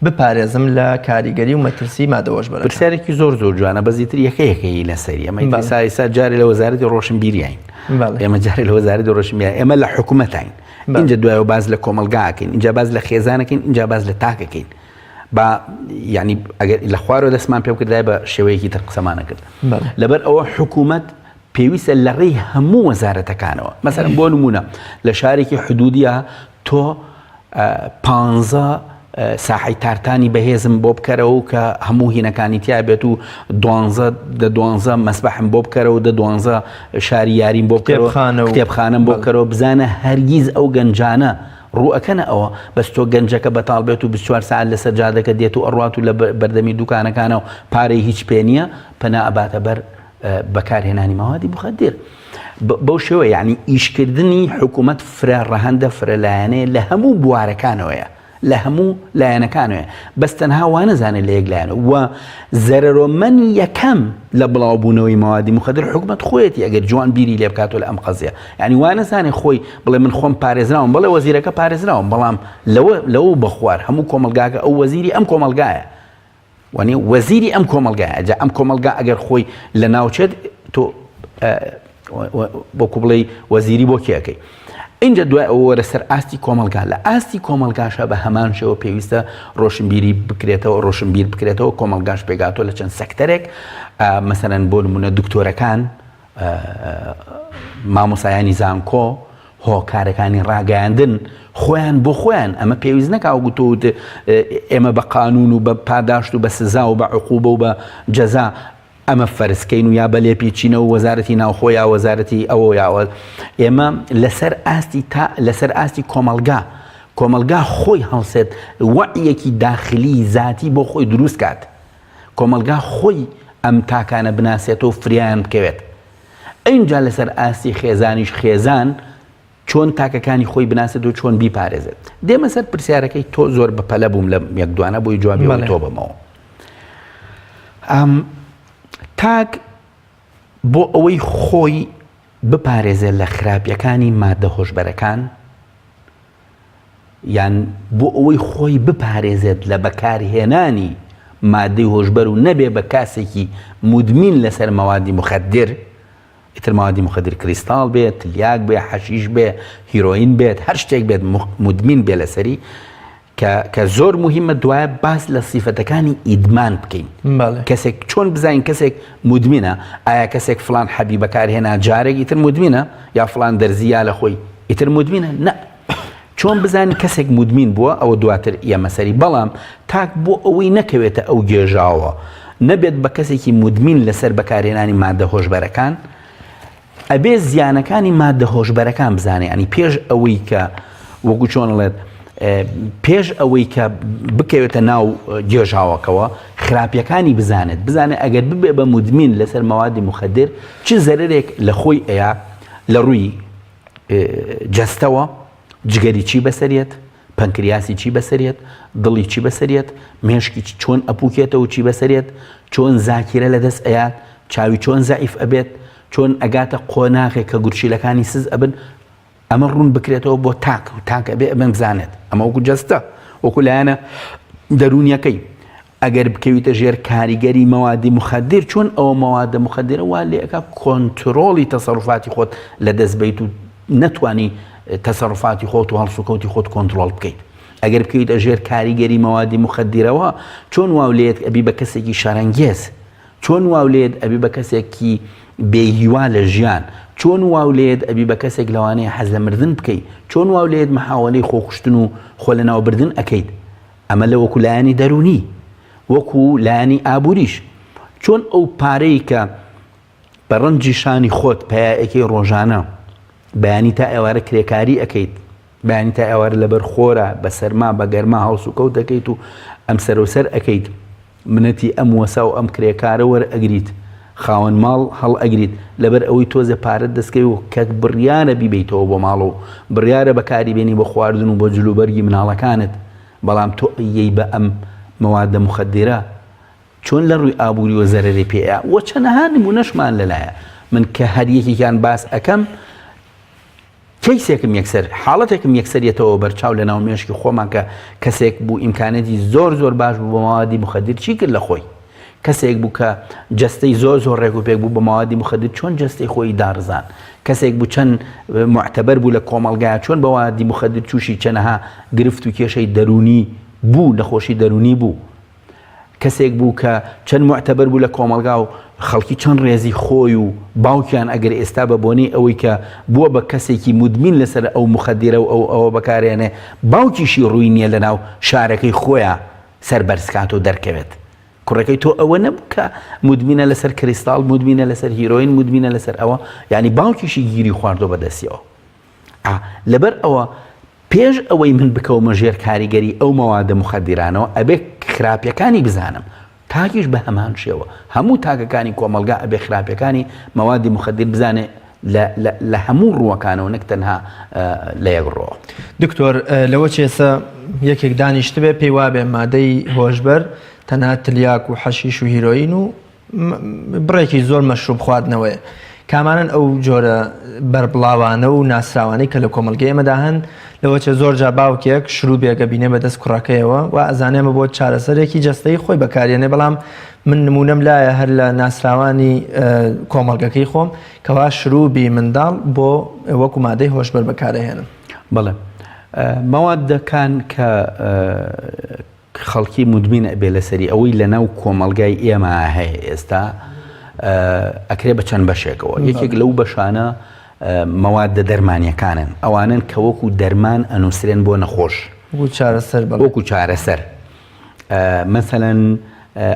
بپارێزم لە کاریگەری و مەترسی مادە هۆشبەرەکان. پرسیارێکی زۆر زۆر جوانە بەس ئیتر یەکە یەکەیی لەسەری ئەمە ئیتر بەڵێ. ئیسا ئیسا جارێ لە وەزارەتی ڕۆشنبیریین بەڵێ. ئێمە جارێ لە وەزارەتی ڕۆشنبیری ئێمە لە حکومەتین بەڵێ. ئینجا دوایەوە باس لە کۆمەڵگا ئەکەین ئینجا باس لە خێزان ئەکەین ئینجا باس لە تاک ئەکەین با یعنی ئەگەر لە خوارەوە دەستمان پێ بکردایە بە شێوەیەکی تر قسەمان ئەکرد بەڵێ. لەبەر ئەوە حکوومەت پێویستە لە ڕێی هەموو وەزارەتەکانەوە مەسەلەن بۆ نموونە لە شارێکی حدودیە تۆ پانزە ساحەی تارتانی بەهێزم بۆ بکەرەوە و کە هەموو هینەکانی تیا بێت و دوانزە دە دوانزە مەسبەحم بۆ بکەرەوە دە دوانزە شاری یاریم بۆ بکەرەوە کتێبخانە و کتێبخانەم بۆ بکەرەوە بزانە هەرگیز ئەو گەنجانە ڕووئەکەنە ئەوە بەس تۆ گەنجەکە بەتاڵ بێت و 24 ساعت لەسەر جادەکە دێت و ئەڕوات و لە بەردەمی دوکانەکانە و پارەی هیچ پێ نییە پەنا ئەباتە بەر بەکارهێنانی مەوادی مخدر بەو شێوە یعنی ئیشکردنی حکوومەت فرە ڕەهەندە فرە لایەنەیە لە هەموو بوارەکانەوەیە لە هەموو لایەنەکانەوەیە بەس تەنها وانەزانێت لە یەک لایەنە و زەرەرۆمەنی یەکەم لە بڵاوبوونەوەی مەوادی مخدر حکومەت خۆیەتی ئەگەر جوان بیری لێ بکاتەوە لە ئەم قەزیە یعنی وانەزانێ خۆی بڵێ من خۆم پارێزراوم بڵێ وەزیرەکە پارێزراوم بەڵام لەوە لەوە بەخوار هەموو کۆمەلگاکە ئەو وەزیری ئەم کۆمەلگایە وانیە وەزیری ئەم کۆمەڵگایە جا ئەم کۆمەڵگا ئەگەر خۆی لە ناوچێت تۆ وەکو بڵێی وەزیری بۆ کێ ئەکەی اینجا دوای ئەوە وەرە سەر ئاستی کۆمەڵگا لە ئاستی کۆمەڵگاشە بە هەمان شێوە پێویستە ڕۆشنبیری بکرێتەوە ڕۆشنبیر بکرێتەوە کۆمەڵگاش پێگاتۆ لە چەند سەکتەرێک مەسەرەن بۆ نمونە دکتۆرەکان مامۆسایانی زانکۆ هۆکارەکانی ڕاگەیاندن خۆیان بۆ خۆیان ئەمە پێویست نەکا وەکو تۆ وتت ئێمە بە قانون و بە پاداشت و بە سزا و بە عقوبە و بە جەزا ئەمە فەرزکەین و یا بە لێپیچینەوە وەزارەتی ناوخۆ یا وەزارەتی ئەوە یاوە ئێمە لەسەر ئاستی تا لەسەر ئاستی کۆمەڵگا کۆمەڵگا خۆی هەڵسێت وەعیەکی داخلی زاتی بۆ خۆی دروست کات کۆمەڵگا خۆی ئەم تاکانە بناسێتەوە فریایان بکەوێت ئینجا لەسەر ئاستی خێزانیش خێزان چۆن تاکەکانی خۆی بناسێت و چۆن بیپارێزێت دێمە سەر پرسیارەکەی تۆ زۆر بەپەلە بووم لە یەک دوانە بۆی جوابی تۆ بەمەوە ئەم تاک بۆ ئەوەی خۆی بپارێزێت لە خراپیەکانی مادە هۆشبەرەکان. یان بۆ ئەوەی خۆی بپارێزێت لە بەکارهێنانی مادەی هۆشبەر و نەبێ بە کاسێکی مودمین لەسەر مەوادی مخدر، ئیتر مەوادی مخدر کریستاڵ بێت، تلیاک بێ، حەشیش بێ، هیرۆین بێت، هەر شتێک بێت مودمین بێ لەسەری، کە کە زۆر موهیمە دوایە باس لە سیفەتەکانی ئیدمان بکەین. کەسێک چۆن بزانین کەسێک مودمینە؟ ئایا کەسێک فڵان حەبی بەکارهێنا جارێک ئیتر مودمینە؟ یا فڵان دەرزی یا لە خۆی ئیتر مودمینە؟ نا. چۆن بزانین کەسێک مودمین بووە ئەوە دواتر یەمە سەری بەڵام تاک بۆ ئەوەی نەکەوێتە ئەو گێژاوە نەبێت بە کەسێکی مودمین لەسەر بەکارهێنانی مادە هۆشبەرەکان ئەبێ زیانەکانی مادە هۆشبەرەکان بزانێ ینی پێش ئەوەی کە وەکو چۆن ڵێت پێش ئەوەی کە بکەوێتە ناو گێژاوەکەوە خراپیەکانی بزانێت بزانێت ئەگەر ببێ بە مودمین لەسەر مەوادی مخدر چ زەرەرێک لە خۆی ئەیا لە ڕووی جەستەوە جگەری چی بەسەریەت، پەنکریاسی چی بەسەریەت، دڵی چی بەسەریەت، مێشکی چۆن ئەپوکێتەوە چی بەسەریەت، چۆن زاکیرە لەدەست ئەیات، چاوی چۆن زەعیف ئەبێت، چۆن ئەگاتە قۆناغێک کە گورچیلەکانی سز ئەبن، ئەمە ڕوون بکرێتەوە بۆ تاک و تاک ئەبێ ئەمە بزانێت، ئەمە وەکو جەستە، وەکو لایەنە دەروونیەکەی. ئەگەر بکەویتە ژێر کاریگەری مەوادی مخدر چۆن ئەوە مەوادە مخدرە وا لێ ئەکا کۆنترۆڵی تەسەروفاتی خۆت لە دەست بەیت و نەتوانی تەسەروفاتی خۆت و هەڵسوکەوتی خۆت کۆنترۆڵ بکەیت ئەگەر بکەویتە ژێر کاریگەری مەوادی مخدرەوە چۆن واو لێت ئەبی بە کەسێکی شەرەنگێز چۆن واو لێت ئەبی بە کەسێکی بێهیوا لە ژیان چۆن واو لێت ئەبی بە کەسێک لەوانەیە حەز لە مردن بکەیت چۆن واو لێت محاوەلەی خۆکوشتن و خۆ لەناوبردن ئەکەیت ئەمە لە وەکو لایەنی دەروونی، وەکو لایەنی ئابووریش. چۆن ئەو پارەی کە بە ڕەنجی شانی خۆت پەیا ئەکەی ڕۆژانە، بەیانی تا ئێوارە کرێکاری ئەکەیت، بەیانی تا ئێوارە لەبەر خۆرە، بە سەرما، بە گەرما هەڵسوکەوت دەکەیت و ئەم سەرەوسەر ئەکەیت، منەتی ئەم وەسا و ئەم کرێکارە وەرئەگریت، خاوەن ماڵ هەڵئەگریت، لەبەر ئەوەی تۆزێ پارەت دەستکەوێ و کە بڕیارە بیبەیتەوە بۆ ماڵ و بڕیارە بەکاری بێنی بۆ خواردن و بۆ جلوبەرگی مناڵەکانت، بەڵام تۆ ئەیەی بە ئەم مەوادە موخەدیرە، چۆن لە ڕووی ئابووریەوە زەرەری پێ ئەیا و چەنەها نموونەشمان لەلایە، من کە هەر یەکێکیان باس ئەکەم، کەیسێکم یەکسەر حاڵەتێکم یەکسەر یەتەوە بەرچاو لە ناو مێشکی خۆمان کە کەسێک بوو ئیمکانێتی زۆر زۆر باش بوو بە مەوادی مخدر چی کرد لە خۆی کەسێک بوو کە جەستەی زۆر زۆر ڕێک و پێک بوو بە مەوادی مخدر چۆن جەستەی خۆی داڕزان کەسێک بوو چەند معتەبەر بوو لە کۆمەڵگا چۆن بە مەوادی مخدر تووشی چەنەها گرفت و کێشەی دەروونی بوو نەخۆشی دەروونی بوو کەسێک بوو کە چەند موعتەبەر بوو لە کۆمەڵگا و خەڵکی چەند ڕێزی خۆی و باوکیان ئەگەر ئێستا بە بۆنەی ئەوەی کە بووە بە کەسێکی مودمین لەسەر ئەو موخەدیرە و ئەو ئەوە بەکارێنێ باوکیشی ڕووی نییە لەناو شارەکەی خۆیا سەر بەرز کات و دەرکەوێت کوڕەکەی تۆ ئەوە نەبوو کە مودمینە لەسەر کریستاڵ مودمینە لەسەر هیرۆین مودمینە لەسەر ئەوە یعنی باوکیشی گیری خواردۆ بەدەستیەوە ئا لەبەر ئەوە پێش ئەوەی من بکەومە ژێر کاریگەری ئەو مەوادە موخەدیرانەوە ئەبێ خراپیەکانی بزانم تاکیش بە هەمان شێوە هەموو تاکەکانی کۆمەڵگا ئەبێ خراپیەکانی مەوادی موخەدیر بزانێ لە هەموو ڕووەکانەوە نەک تەنها لە یەک ڕووەوە. دکتۆر لەوە چێسە یەکێک دانیشتبێ پێی وابێ مادەی هۆشبەر تەنها تلیاک و حەشیش و هیرۆین و بڕێکی زۆر مەشروب خواردنەوەیە. کامانەن ئەو جۆرە بەربڵاوانە و ناسراوانەی کە لە کۆمەڵگەی ئێمەدا هەن؟ لەوەچێ زۆر جار باوکێک شروبێک ئەبینێ بە دەست کوڕەکەیەوە وا ئەزانێ ئەمە بۆ چارەسەرێکی جەستەیی خۆی بەکارێنێ بەڵام من نموونەم لایە هەر لە ناسراوانی کۆمەڵگەکەی خۆم کەوا شروبی منداڵ بۆ وەکو مادەی هۆشبەر بەکارئەهێنن. بەڵێ مەوادەکان کە خەڵکی مودمین ئەبێ لەسەری ئەوەی لەناو کۆمەڵگای ئێمە هەیە ئێستا ئەکرێ بە چەند بەشێکەوە یەکێک لەو بەشانە مەوادە دەرمانیەکانن ئەوانن کە وەکو دەرمان ئەنووسرێن بۆ نەخۆش چارەسەر وەکو چارەسەر مەسەلەن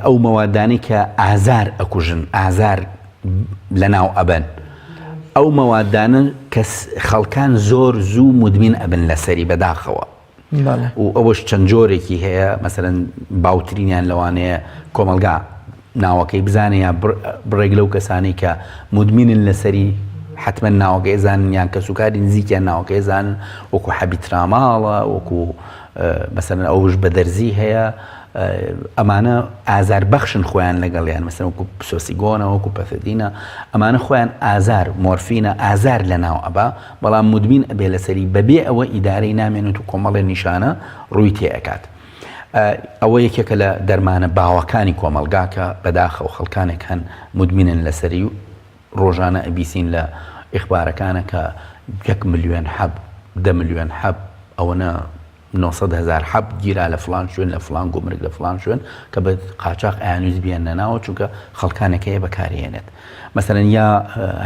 ئەو مەوادانەی کە ئازار ئەکوژن ئازار لەناو ئەبەن ئەو مەوادانە کە خەڵکان زۆر زوو مدمین ئەبن لەسەری بەداخەوە و ئەوەش چەند جۆرێکی هەیە مەسەرەن باوترینیان لەوانەیە کۆمەلگا ناوەکەی بزانێ یا بڕێک لەو کەسانی کە مدمینن لەسەری حتمما ناوەکەی زانن یان کەسوکاری نزیکیان ناوەکەی زانن وەکو حەبی تراماڵە وەکو مەسەرەن ئەوش بە دەرزی هەیە. ئەمانە ئازار بەخشن خۆیان لەگەڵیان مەسەن وەکو سۆسیگۆنە وەکو پەثدینە ئەمانە خۆیان ئازار مۆرفینە ئازار لەناو ئەبا بەڵام مدمین ئەبێ لەسەری بەبێ ئەوە ئیدارەی نامێنێت و کۆمەڵێ نیشانە ڕووی تێ ئەکات. ئەوە یەکێکە لە دەرمانە باوەکانی کۆمەڵگا کە بەداخەوە خەڵکانێک هەن مدمینن لەسەری و ڕۆژانە ئەبیسین لە ئیخبارەکانە کە یەک ملیۆن حەب دە ملیۆن حەب ئەوەنە 900 هزار حەب گیرا لە فلان شوێن لە فلان گومرگ لە فلان شوێن کە بە قاچاق ئەیانویست بیێننە ناوە چونکە خەڵکانێک هەیە بەکارهێنێت مەسەلەن یا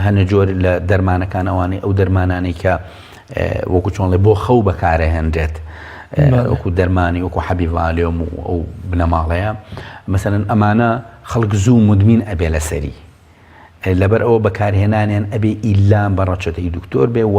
هەنە جۆر لە دەرمانەکان ئەوانەی ئەو دەرمانانەی کە وەکو چۆنڵێ بۆ خەو بەکارەهێنرێت وەکو دەرمانی وەکو حەبی ڤالێۆم و ئەو بنەماڵەیە مەسەلەن ئەمانە خەڵک زوو مدمین ئەبێ لەسەری لەبەر ئەوە بەکارهێنانیان ئەبێ ئیلا بە ڕەچەتەی دکتۆر بێ و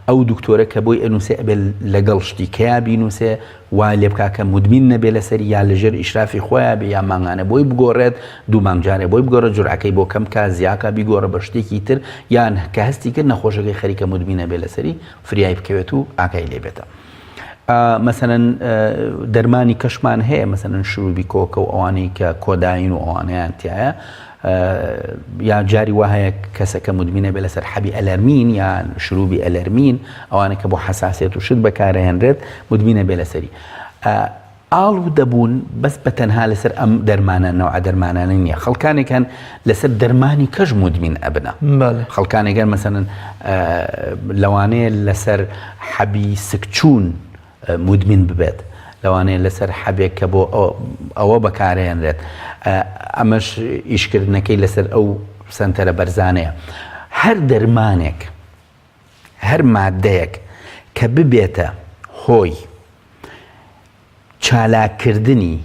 ئەو دکتۆرە کە بۆی ئەنووسێ ئەبێ لەگەڵ شتی کەیا بینووسێ وا لێ بکا کە مدمین نەبێ لەسەری یا لەژێر ئیشرافی خۆیا بێ یا مانگانە بۆی بگۆڕێت دوو مانگ جارێ بۆی بگۆڕێ جورعەکەی بۆ کەم کا زیاکا بیگۆڕە بە شتێکی تر یان کە هەستی کرد نەخۆشەکەی خەریکە مدمینە بێ لەسەری فریای بکەوێت و ئاگای لێ بێتە. مەسەلەن دەرمانی کەشمان هەیە مەسەلەن شروبی کۆکە و ئەوانەی کە کۆداین و ئەوانەیان تایە یا جاری وا هەیە کەسەکە مدمینە بێ لەسەر حەبی ئەلەرمین یان شروبی ئەلەرمین ئەوانە کە بۆ حەساسیەت و شت بەکارهێنرێت مدمینە بێ لەسەری ئاڵوودەبوون بەس بە تەنها لەسەر ئەم دەرمانە نەوعە دەرمانانە نییە خەڵکانێک هەن لەسەر دەرمانی کەش مدمین ئەبنە خەڵکانێک هەن مەسەلەن لەوانەیە لەسەر حەبی سکچوون مدمین ببێت لەوانەیە لەسەر حەبێک کە بۆ ئەوە بەکارهێنرێت ئەمەش ئیشکردنەکەی لەسەر ئەو سەنتەرە بەرزانەیە هەر دەرمانێک هەر مادەیەک کە ببێتە هۆی چالاککردنی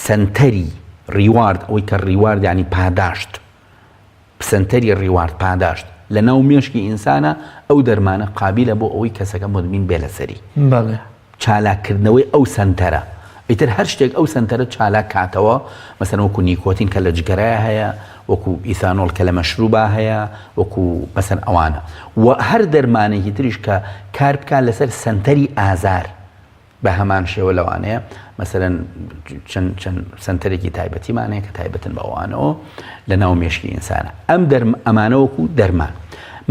سەنتەری reward ئەوەی کە reward یانی پاداشت سەنتەری reward پاداشت لە ناو مێشکی ئینسانە ئەو دەرمانە قابیلە بۆ ئەوەی کەسەکە مدمین بێ لەسەری. بەڵێ. چالاک کردنەوەی ئەو سەنتەرە ئیتر هەر شتێک ئەو سەنتەرە چالاک کاتەوە مەسەلەن وەکو نیکۆتین کە لە جگەرە هەیە وەکو ئیثانۆڵ کە لە مەشروبا هەیە وەکو مەسەن ئەوانە و هەر دەرمانێکی تریش کە کار بکات لەسەر سەنتەری ئازار بە هەمان شێوە لەوانەیە مەسەلەن چەند چەند سەنتەرێکی تایبەتیمان هەیە کە تایبەتن بە ئەوانەوە لە ناو مێشکی ئینسانە ئەم دەرم ئەمانە وەکو دەرمان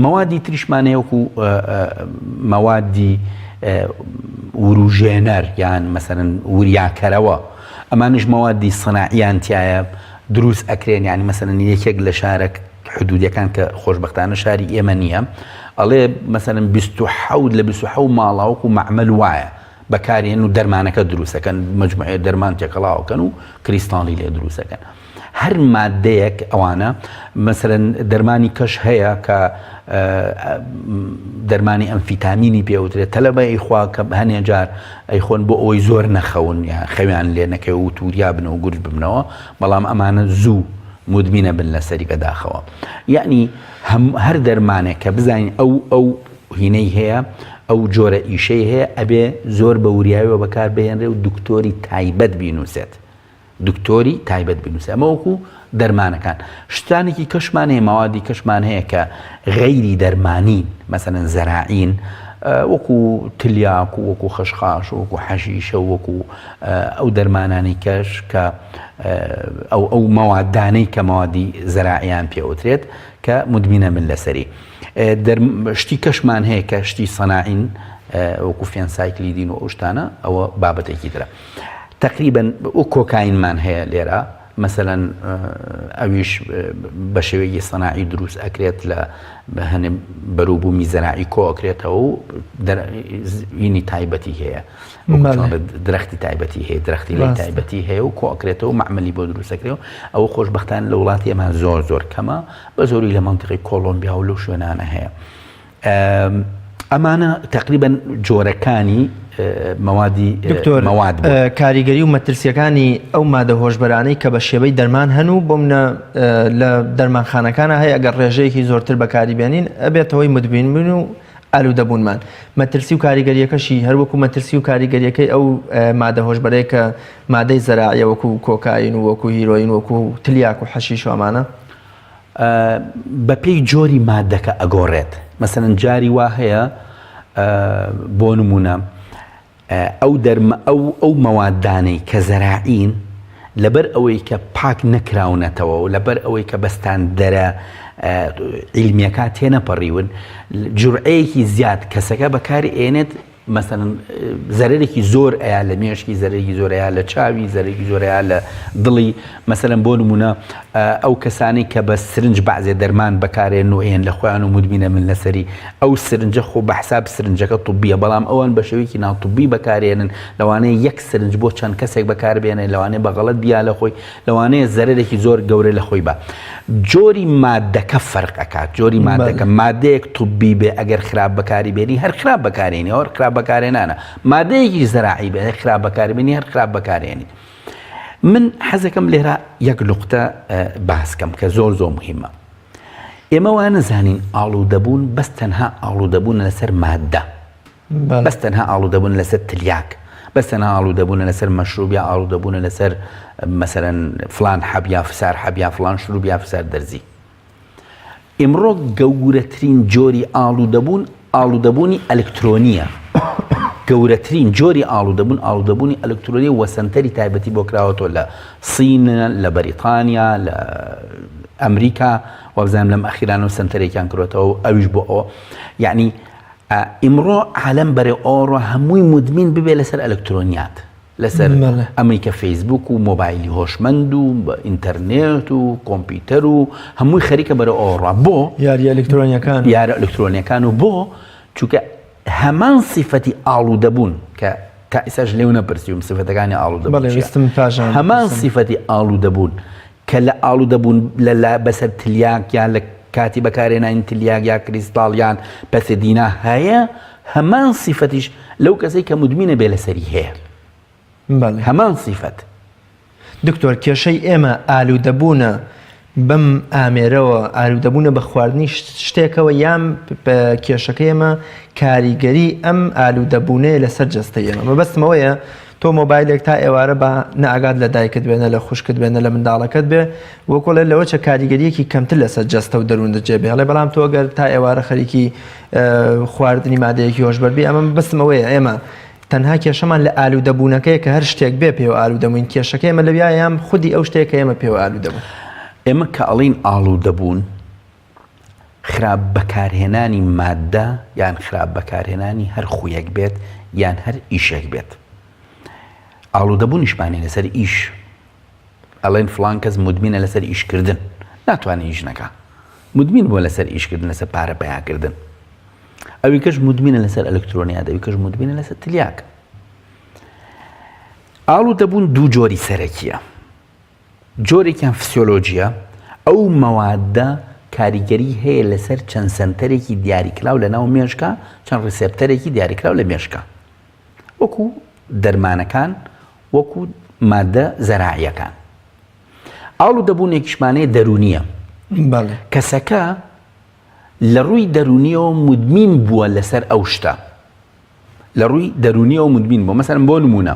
مەوادی تریشمان هەیە وەکو مەوادی وروژێنەر یان مەسەرەن وریاکەرەوە ئەمانش مەوادی سەناعیان تایە دروست ئەکرێن یعنی مەسەرەن یەکێک لە شارە حدودەکان کە خۆشببختانە شاری ئێمە نییە ئەڵێ مەسەرەن 26 لە 26 ماڵاوەکو معمل وایە بەکارێن و دەرمانەکە دروستەکەن مجموعەیە دەرمان تێکەڵاوەکەن و کریستاڵی لێ دروستەکەن هەر ماددەیەک ئەوانە مەسەلەن دەرمانی کەش هەیە کە دەرمانی ئەمفیتامینی پێوترێت تەلەبە ئەیخوا کە هەنێ جار ئەیخۆن بۆ ئەوەی زۆر نەخەون یان خەویان لێ نەکەوێ و توریا بن و گورج ببنەوە بەڵام ئەمانە زوو مدمینە بن لەسەری بەداخەوە یعنی هەم هەر دەرمانێک کە بزانین ئەو ئەو هینەی هەیە ئەو جۆرە ئیشەی هەیە ئەبێ زۆر بە وریاویەوە بەکار بهێنرێ و دکتۆری تایبەت بینوسێت دکتۆری تایبەت بنووسێ ئەمە وەکو دەرمانەکان شتانێکی کەشمان هەیە ماوادی کەشمان هەیە کە غەیری دەرمانین مەسەلەن زەراعین وەکو تلیاک و وەکو خشخاش و وەکو حەشیشە و وەکو ئەو دەرمانانی کەش کە ئەو ئەو مەوادانەی کە مەوادی زەراعیان پێوترێت کە مدمینە من لەسەری شتی کەشمان هەیە کە شتی سەناعین وەکو فێنسایکلیدین و ئەو شتانە ئەوە بابەتێکی ترە. تەقریبەن و کۆکاینمان هەیە لێرە مەسەلەن ئەویش بە شێوەیەکی سەناعی دروست ئەکرێت لە هەنێ بەروبوومی زەراعی کۆ ئەکرێتەوە و هینی تایبەتی هەیە درەختی تایبەتی هەیە درەختی لای تایبەتی هەیە و کۆ ئەکرێتەوە مەعمەلی بۆ دروستەکرێ و ئەوە خۆشببختان لە وڵاتی ئەمان زۆر زۆر کەمە بە زۆری لە مەنتیقی کۆڵۆمبیا و لەو شوێنانە هەیە ئەمانە تقریبا جۆرەکانی مەوادی دکتۆر مەواد بوون. کاریگەری و مەترسیەکانی ئەو مادە هۆشبەرانەی کە بە شێوەی دەرمان هەن و بۆ منە لە دەرمانخانەکانە هەیە ئەگەر ڕێژەیەکی زۆرتر بەکاری بێنین ئەبێتەوەی مدمین بوون و ئالوودەبوونمان مەترسی و کاریگەریەکەشی هەروەکو مەترسی و کاریگەریەکەی ئەو مادە هۆشبەرەیە کە مادەی زەراعیە وەکو کۆکاین و وەکو هیرۆین وەکو تلیاک و حەشیش و ئەمانە. بەپێی جۆری مادەکە ئەگۆڕێت مەسەلەن جاری وا هەیە بۆ نمونە ئەو دەرمە ئەو ئەو مەوادانەی کە زەراعین لەبەر ئەوەی کە پاک نەکراونەتەوە و لەبەر ئەوەی کە بەستاندەرە عیلمیەکە تێنەپەڕیون جورعەیەکی زیاد کەسەکە بەکاری ئێنێت مەسەلەن زەرەرێکی زۆر ئەیا لە مێشکی زەرەرێکی زۆر ئەیا لە چاوی زەرەرێکی زۆر ئەیا لە دڵی مەسەلەن بۆ نمونە ئەو کەسانی کە بە سرنج بەعزێ دەرمان بەکارێن و ئێن لە خۆیان و مدمینە من لەسەری ئەو سرنجە خۆ بە حساب سرنجەکە طبیە بەڵام ئەوان بە شێوەیەکی ناتوبی بەکارێنن لەوانەیە یەک سرنج بۆ چەند کەسێک بەکاربێنێ لەوانەیە بە غەڵەت بیا لە خۆی لەوانەیە زەرەرێکی زۆر گەورە لە خۆی بە جۆری مادەکە فەرق ئەکات جۆری مادەکە مادەیەک طبی بێ ئەگەر خراپ بەکاری بێنی هەر خراپ بەکارێنی هەر خراپ بەکارێنانە مادەیەکی زەراعی بێ خراپ بەکاربێنی هەر خراپ بەکارێنی من حەزەکەم لێرە یەک نقطە باسکەم کە زۆر زۆر مهمە ئێمە وا نەزانین ئاڵوودەبوون بەس تەنها ئاڵوودەبوون لەسەر مادە بەس تەنها ئاڵوودەبوون لەسەر تلیاک بەس تەنها ئاڵوودەبوونە لەسەر مەشروب یا ئاڵوودەبوونە لەسەر مەسەرەن فلان حەب یا فسار حەب یا فلان شروب یا فسار دەرزی ئیمڕۆ گەورەترین جۆری ئاڵوودەبوون ئاڵوودەبوونی ئەلکترۆنیە گەورەترین جۆری ئاڵوودەبوون ئاڵوودەبوونی ئەلکترۆنی وە سەنتەری تایبەتی بۆ کراوەتەوە لە سین لە بەریتانیا لە ئەمریکا وابزانم لەم ئەخیرانەوە سەنتەرێکیان کرۆتەوە ئەویش بۆ ئەوە یعنی ئیمڕۆ عالەم بەرەو ئەوە ڕۆ هەمووی مودمین ببێ لەسەر ئەلکترۆنیات لەسەر ئەمەی کە فەیسبوک و مۆبایلی هۆشمەند و ئینتەرنێت و کۆمپیوتەر و هەمووی خەریکە بەرەو ئەوە ڕۆ بۆ یاریە ئەلکترۆنیەکان یارە ئەلکترۆنیەکان و بۆ چونکە هەمان سیفەتی ئاڵوودەبوون کە تا ئیساش لێو نەپرسیوم سفەتەکانی ئاڵوودەبوون هەمان سیفەتی ئاڵوودەبوون کە لە ئاڵوودەبوون لە لە بەسەر تلیاک یان لە کاتی بەکارهێنانی تلیاک یا کریستاڵ یان پەسێدینا هەیە، هەمان سیفەتیش لەو کەسەی کە مودمینە بێ لەسەری هەیە. بەڵێ. هەمان سیفەت. دکتۆر کێشەی ئێمە ئالوودەبوونە بەم ئامێرەوە، ئالوودەبوونە بە خواردنی شتێکەوە یان کێشەکەی ئێمە کاریگەری ئەم ئالوودەبوونەیە لەسەر جەستەی ئێمە؟ مەبەستم ئەوەیە تۆ مۆبایلێک تا ئێوارە با نە ئاگات لە دایکت بێ نە لە خوشکت بێ نە لە منداڵەکەت بێ وەکۆڵێ لەوە چە کاریگەریەکی کەمتر لەسەر جەستە و دەروون جێ بهێڵێ بەڵام تۆ گەر تا ئێوارە خەریکی خواردنی مادەیەکی هۆشبەر بی ئەمە بەسم ئەوەیە ئێمە تەنها کێشەمان لە ئالوودەبوونەکەیە کە هەر شتێک بێ پێوە ئالوودەبووین کێشەکە ئێمە لەویا یان خودی ئەو شتێک کە ئێمە پێوە ئالوودەبوون ئێمە کە ئەڵین ئاڵوودەبوون خراپ بەکارهێنانی ماددە یان خراپ بەکارهێنانی هەر خویەک بێت یان هەر ئیشێک بێت ئاڵوودەبوونیشمان هەیە لەسەر ئیش ئەڵێن فڵان کەس مدمینە لەسەر ئیشکردن ناتوانێت ئیش نەکا مدمین بووە لەسەر ئیشکردن لەسەر پارە پەیاکردن ئەوی کەش مدمینە لەسەر ئەلکترۆنیات ئەوی کەش مدمینە لەسەر تلیاک ئاڵوودەبوون دوو جۆری سەرەکیە جۆرێکیان فسیۆلۆجییە، ئەو مەوادە کاریگەری هەیە لەسەر چەند سەنتەرێکی دیاریکراو لەناو مێشکا، چەند receptor ێکی دیاریکراو لە مێشکا، وەکو دەرمانەکان، وەکو مادە زەراعییەکان. ئاڵوودەبوونێکیشمان هەیە دەروونییە، کەسەکە لە ڕووی دەروونییەوە مودمین بووە لەسەر ئەو شتە. لە ڕووی دەروونیەوە مدمین بووە مەسەلەن بۆ نموونە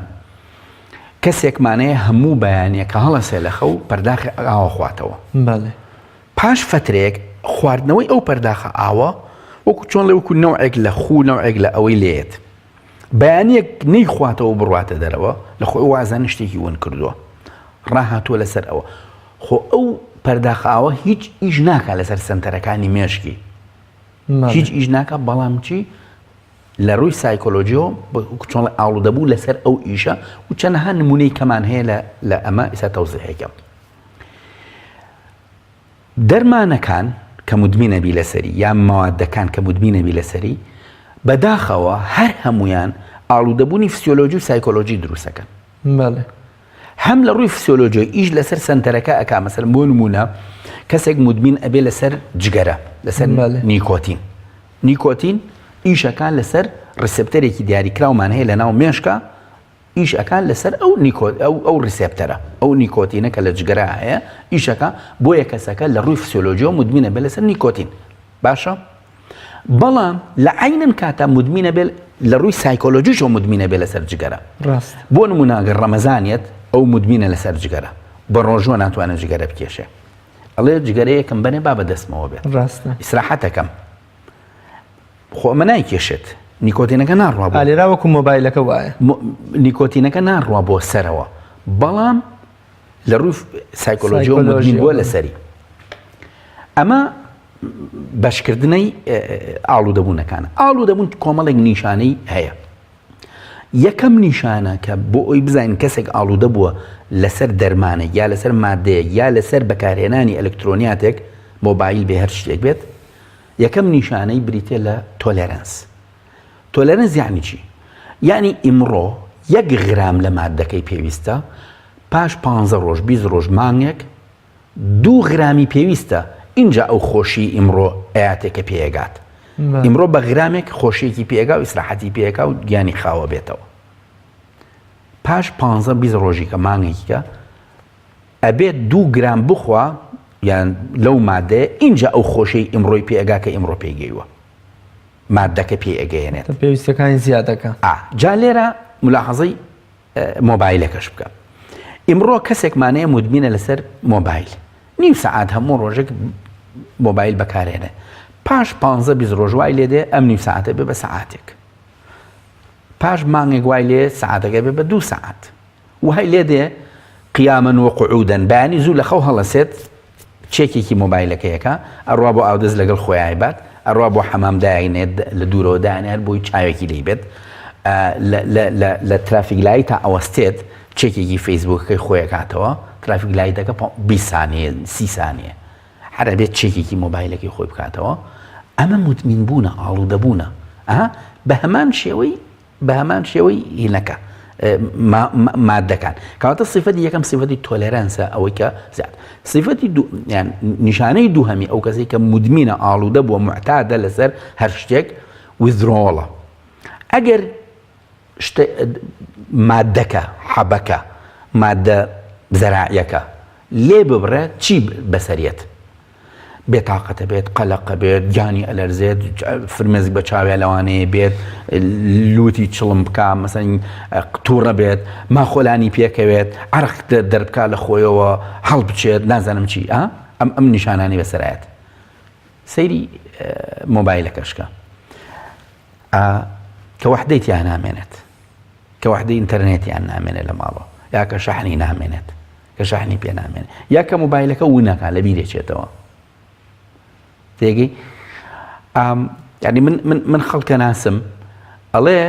کەسێکمان هەیە هەموو بەیانیە کە هەڵەسێ لە خەو پەرداخی ئاوە خواتەوە بەڵێ پاش فترەیەک خواردنەوەی ئەو پەرداخە ئاوە وەکو چۆن لێ وەکو نەوعێک لە خوو نەوعێک لە ئەوەی لێت بەیانیەک نەی خواتەوە بڕواتە دەرەوە لە خۆی وازانە شتێکی ون کردووە ڕاهاتووە لەسەر ئەوە خۆ ئەو پەرداخ ئاوە هیچ ئیش ناکا لەسەر سەنتەرەکانی مێشکی هیچ ئیش ناکا بەڵام چی لە ڕووی سایکۆلۆجیەوە چۆن ئاڵودەبوو لەسەر ئەو ئیشە و چەنەها نمونەی کەمان هەیە لە لە ئەمە ئیسا تەوزیحێکەم دەرمانەکان کە مدمینە بی لەسەری یا مەوادەکان کە مدمینە بی لەسەری بەداخەوە هەر هەمویان ئاڵودەبوونی فسیۆلۆجی و سایکۆلۆجی دروستەکەن بەڵێ هەم لە ڕووی فسیۆلۆجی ئیش لەسەر سەنتەرەکە ئەکا مەسەلەن بۆ نموونە کەسێک مدمین ئەبێ لەسەر جگەرە لەسەر نیکۆتین نیکۆتین ئیشەکە لەسەر receptor ێکی دیاریکراومان هەیە لە ناو مێشکە ئیش ئەکا لەسەر ئەو نیکۆ ئەو ئەو receptor ە ئەو نیکۆتینە کە لە جگەرە هەیە ئیشەکە بۆیە کەسەکە لە ڕووی فسیۆلۆجیەوە مدمینە بێ لەسەر نیکۆتین باشە بەڵام لە عەینەن کاتا مدمینە بێ لە ڕووی سایکۆلۆجیشەوە مدمینە بێ لەسەر جگەرە ڕاست بۆ نمونە ئەگەر ڕەمەزانیەت ئەو مدمینە لەسەر جگەرە بە ڕۆژوە ناتوانێت جگەرە بکێشێ ئەڵێ جگەرەیەکم بەنێ با بە دەستمەوە بێت ڕاستە ئیسراحەتەکەم خۆ ئەمە نایکێشێت. نیکۆتینەکە ناڕوا بۆ لێرا وەکو مۆبایلەکە وایە نیکۆتینەکە ناڕوا بۆ سەرەوە بەڵام لە ڕووی سایکۆلۆژیەوە مدمین بووە لەسەری ئەمە بەشکردنەی ئاڵوودەبوونەکانە ئاڵوودەبوون کۆمەڵێک نیشانەی هەیە یەکەم نیشانە کە بۆ ئەوی بزانین کەسێک ئاڵوودە بووە لەسەر دەرمانێک یا لەسەر مادەیەک یا لەسەر بەکارهێنانی ئەلکترۆنیاتێک مۆبایل بێ هەر شتێک بێت یەکەم نیشانەی بریتە لە tolerance tolerance یعنی چی؟ یعنی ئیمڕۆ یەک غرام لە مادەکەی پێویستە پاش پ ڕۆژ 20 ڕۆژ مانگێک دوو غرامی پێویستە ئینجا ئەو خۆشی ئیمڕۆ ئەیاتێ کە پێیەگات ئیمڕۆ بە غرامێک خۆشیەکی پێگا و ئیسراحەتی پێکا و گیانی خاوە بێتەوە پاش پ 20 ڕۆژی کە مانگێکیکە ئەبێت دوو گرام بخوا یان لەو مادەیە ئینجا ئەو خۆشەی ئیمڕۆی پێگا کە ئیمڕۆ پێگەیوە مادەکە پێ ئەگەیەنێت پێویستەکانی زیادەکە جا لێرە ملاحەزەی مۆبایلەکەش بکە ئیمڕۆ کەسێکمان هەیە مدمینە لەسەر مۆبایل نیو سەعات هەموو ڕۆژێک مۆبایل بەکارێنێ پاش پ 20 ڕۆژ وای لێ دێ ئەم نیو سەعاتە بێ بە سەعاتێک پاش مانگێک وای لێ سەعاتەکە بێ بە دوو سەعات وای لێ دێ قیاما وقعودا بەیانی زوو لە خەو هەڵەسێت چێکێکی مۆبایلەکەیەکە ئەڕوا بۆ ئاودەست لەگەڵ خۆیای بات ئەڕوا بۆ حەمام داینێت لە دوورەوە دانێ هەر بۆی چاوێکی لی بێت لە traffic light تا ئەوەستێت چێکێکی فەیسبوکەکەی خۆیەکاتەوە traffic light ەکە 20 سانیە سی سانیە هەر ئەبێت چێکێکی مۆبایلەکەی خۆی بکاتەوە ئەمە مدمین بوونە ئاڵوودەبوونە بە هەمان شێوەی بە هەمان شێوەی هینەکە مادەکان کەواتە سیفەتی یەکەم سیفەتی tolerance ە ئەوەی کە زیاد سیفەتی یان نیشانەی دووهەمی ئەو کەسێک کە مدمینە ئاڵوودە بووە معتادە لەسەر هەر شتێک withdrawal ە ئەگەر مادەکە حەبەکە مادە زەراعیەکە لێ ببڕێت چی بەسەریەت بێتاقەتە بێت، قەلەقە بێت، گیانی ئەلەرزێت، فرمێسک بە چاویا لەوانەیە بێت، لوتی چڵم بکا، مەسەن تووڕە بێت، ماخۆلانی پێکەوێت، عەرق دەربکا لە خۆیەوە، هەڵبچێت، نازانم چی، ئا ئەم ئەم نیشانانەی بەسەرایەت. سەیری مۆبایلەکەش کە کە وەحدەی تیا نامێنێت، کە وەحدەی ئینتەرنێتیان نامێنێت لە ماڵەوە، یا کە شەحنی نامێنێت. کە شەحنی پێ نامێنێ یا کە مۆبایلەکە ونەکا لە بیرێ چێتەوە تێگەی یعنی من من من خەڵکە ناسم ئەڵێ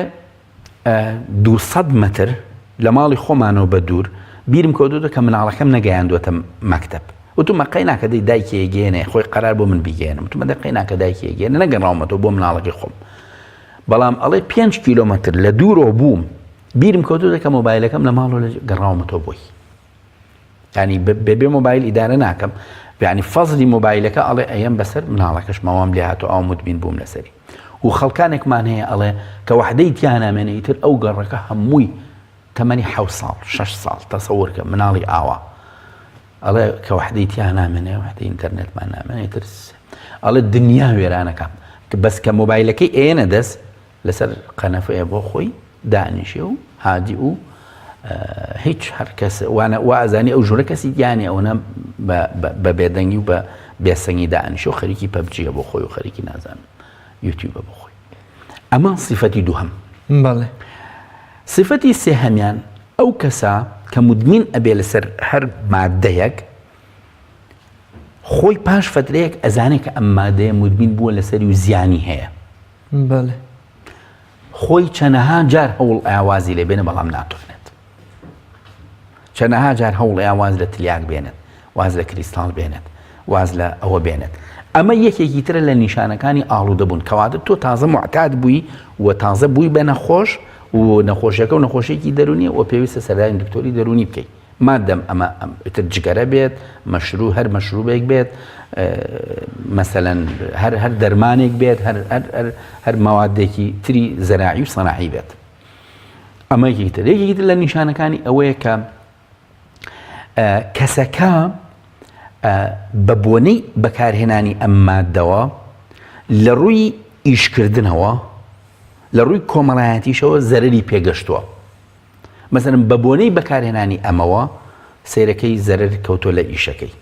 200 متر لە ماڵی خۆمانەوە بە دوور بیرم کەوتوتە کە مناڵەکەم نەگەیاندوەتە مەکتب وتومە قەی ناکە دەی دایکی گەێنێ خۆی قەرار بۆ من بیگەێنم وتومە دە قەی ناکە دایکی گەێنە نەگەڕاومەتەوە بۆ مناڵەکەی خۆم بەڵام ئەڵێ 5 کیلۆمەتر لە دوورەوە بووم بیرم کەوتۆتە کە مۆبایلەکەم لە ماڵەوە گەڕاومەتەوە بۆی ینی بەبێ مۆبایل ئیدارە ناکەم یعنی فەزلی مۆبایلەکە ئەڵێ ئەیەم بەسەر مناڵەکەش ماوام لێ هاتو ئەو مدمین بووم لەسەری و خەڵکانێکمان هەیە ئەڵێ کە وەحدەی تیا نامێنێ ئیتر ئەو گەڕەکە هەمووی تەمەنی حەو ساڵ شەش ساڵ تەسەورکە مناڵی ئاوا ئەڵێ کە وەحدەی تیا نامێنێ وەحدەی ئینتەرنێتمان نامێنێ ترس ئەڵێ دنیا وێرانەکە بەس کە مۆبایلەکەی ئێنە دەست لەسەر قەنەفەیە بۆ خۆی دانیشێ و هادی و هیچ هەر کەس وانە وا ئەزانی ئەو ژوورە کەسی گیانی ئەوەنە بە بێدەنگی و بە بێسەنگی دانیشێ و خەریکی PUBG یە بۆ خۆی و خەریکی نازانم یوتیوبە بۆ خۆی ئەمە سیفەتی دووهەم بەڵێ سیفەتی سێهەمیان ئەو کەسە کە مدمین ئەبێ لەسەر هەر مادەیەک خۆی پاش فترەیەک ئەزانێت کە ئەم مادەیە مدمین بووە لەسەری و زیانی هەیە بەڵێ. خۆی چەنەها جار هەوڵ ئەیا وازی لێ بێنێ بەڵام ناتوانێت. چەنەها جار هەوڵ ئەیا واز لە تلیاک بێنێت، واز لە کریستاڵ بێنێت، واز لە ئەوە بێنێت. ئەمە یەکێکی ترە لە نیشانەکانی ئاڵوودە بوون کەواتە تۆ تازە معتاد بووی و تازە بووی بە نەخۆش و نەخۆشیەکە و نەخۆشیێکی دەرونیە و پێویستە سەردانی دکتۆری دەرونی بکەیت. مادەم ئەمە ئیتر جگەرە بێت مەشروع هەر مەشروبێک بێت مەسەلەن هەر هەر دەرمانێک بێت هەر هەر هەر هەر مەوادێکی تری زەراعی و سەناعی بێت ئەمە یەکێکی تر یەکێکی تر لە نیشانەکانی ئەوەیە کە کەسەکە بە بۆنەی بەکارهێنانی ئەم مادەوە لە ڕووی ئیشکردنەوە لە ڕووی کۆمەڵایەتیشەوە زەرری پێگەشتووە مەسەلەن بە بۆنەی بەکارهێنانی ئەمەوە سەیرەکەی زەرەر کەوتوە لە ئیشەکەی.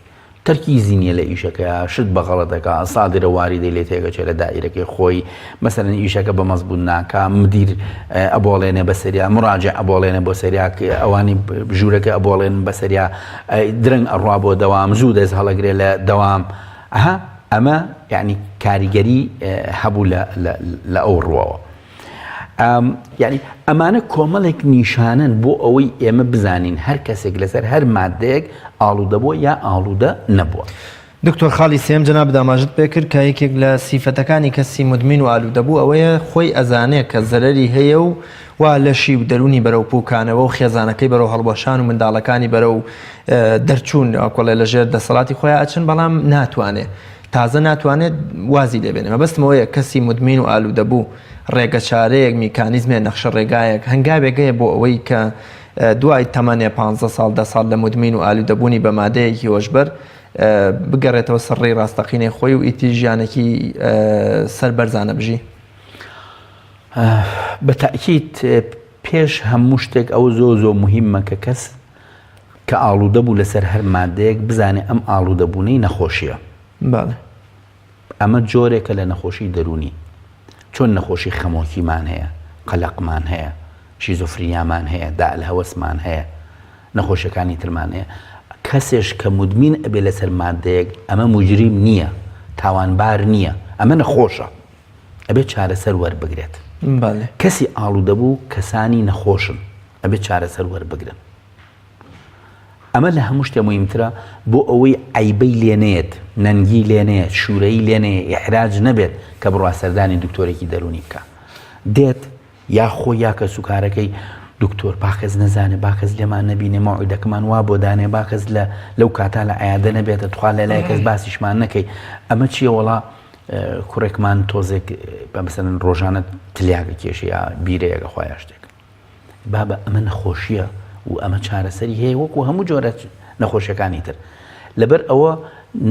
تەرکیزی نیە لە ئیشەکەیا شت بە غەڵەت ئەکا سادرە واریدەی لێ تێگەچێ لە دائیرەکەی خۆی مەسەلەن ئیشەکە بە مەزبوت ناکا مدیر ئەبۆڵێنێ بەسەریا مراجع ئەبۆڵێنێ بۆ سەریا ئەوانی ژوورەکە ئەبۆڵێن بەسەریا درەنگ ئەڕوا بۆ دەوام زوو دەست هەڵەگرێ لە دەوام ئەها ئەمە یعنی کاریگەری هەبوو لە ئەو ڕووەوە. یانی ئەمانە کۆمەڵێک نیشانەن بۆ ئەوەی ئێمە بزانین هەر کەسێک لەسەر هەر مادەیەک ئاڵوودە بووە یا ئاڵوودە نەبووە. دکتۆر خاڵی سێیەم جەنابت ئاماژەت پێکرد کە یەکێک لە سیفەتەکانی کەسی مدمین و ئالوودەبوو ئەوەیە خۆی ئەزانێ کە زەرەری هەیە و وا لەشی و دەروونی بەرەو پوکانەوە و خێزانەکەی بەرەو هەڵوەشان و منداڵەکانی بەرەو دەرچوون کۆڵێ لەژێر دەسەڵاتی خۆیان ئەچن بەڵام ناتوانێ تازە ناتوانێت وازی لێ بێنێ. مەبەستم ئەوەیە کەسی مودمین و ئالوودەبوو ڕێگەچارەیەک، میکانیزمێ، نەخشەڕێگایەک، هەنگاوێک هەیە بۆ ئەوەی کە دوای تەمەنێ پانزە ساڵ، دە ساڵ لە مودمین و ئالوودەبوونی بە مادەیەکی هۆشبەر بگەڕێتەوە سەر ڕێی ڕاستەقینەی خۆی و ئیتر ژیانێکی سەربەرزانە بژی؟ بە تەئکید پێش هەموو شتێک ئەوە زۆر زۆر موهیمە کە کەس کە ئاڵوودە بوو لەسەر هەر مادەیەک بزانێ ئەم ئاڵوودەبوونەی نەخۆشیە. بەڵێ. ئەمە جۆرێکە لە نەخۆشی دەروونی. چۆن نەخۆشی خەمۆکیمان هەیە، قەلەقمان هەیە، شیزۆفرینیامان هەیە، داء الهوسمان هەیە، نەخۆشیەکانی ترمان هەیە. کەسێش کە مودمین ئەبێ لەسەر مادەیەک ئەمە موجریم نییە، تاوانبار نییە، ئەمە نەخۆشە. ئەبێ چارەسەر وەربگرێت. بەڵێ. کەسی ئاڵوودەبوو کەسانی نەخۆشن. ئەبێت چارەسەر وەربگرن. ئەمە لە هەموو شتێ موهیمترە بۆ ئەوەی عەیبەی لێ نەیەت، نەنگی لێ نەیەت، شوورەیی لێ نەیەت، ئیحراج نەبێت کە بڕوا سەردانی دکتۆرێکی دەروونی بکا. دێت یا خۆی یا کەسوکارەکەی دکتۆر با کەس نەزانێ، با کەس لێمان نەبینێ، مەوعیدەکەمان وا بۆ دانێ، با کەس لە لەو کاتا لە عیادە نەبێتە، تخوا لە لای کەس باسیشمان نەکەی. ئەمە چییە وەڵا کوڕێکمان تۆزێک بە مەسەلەن ڕۆژانە تلیاک ئەکێشێ یا بیرەیەک ئەخوا یا شتێک. بابە ئەمە نەخۆشیە و ئەمە چارەسەری هەیە وەکو هەموو جۆرە نەخۆشیەکانی تر لەبەر ئەوە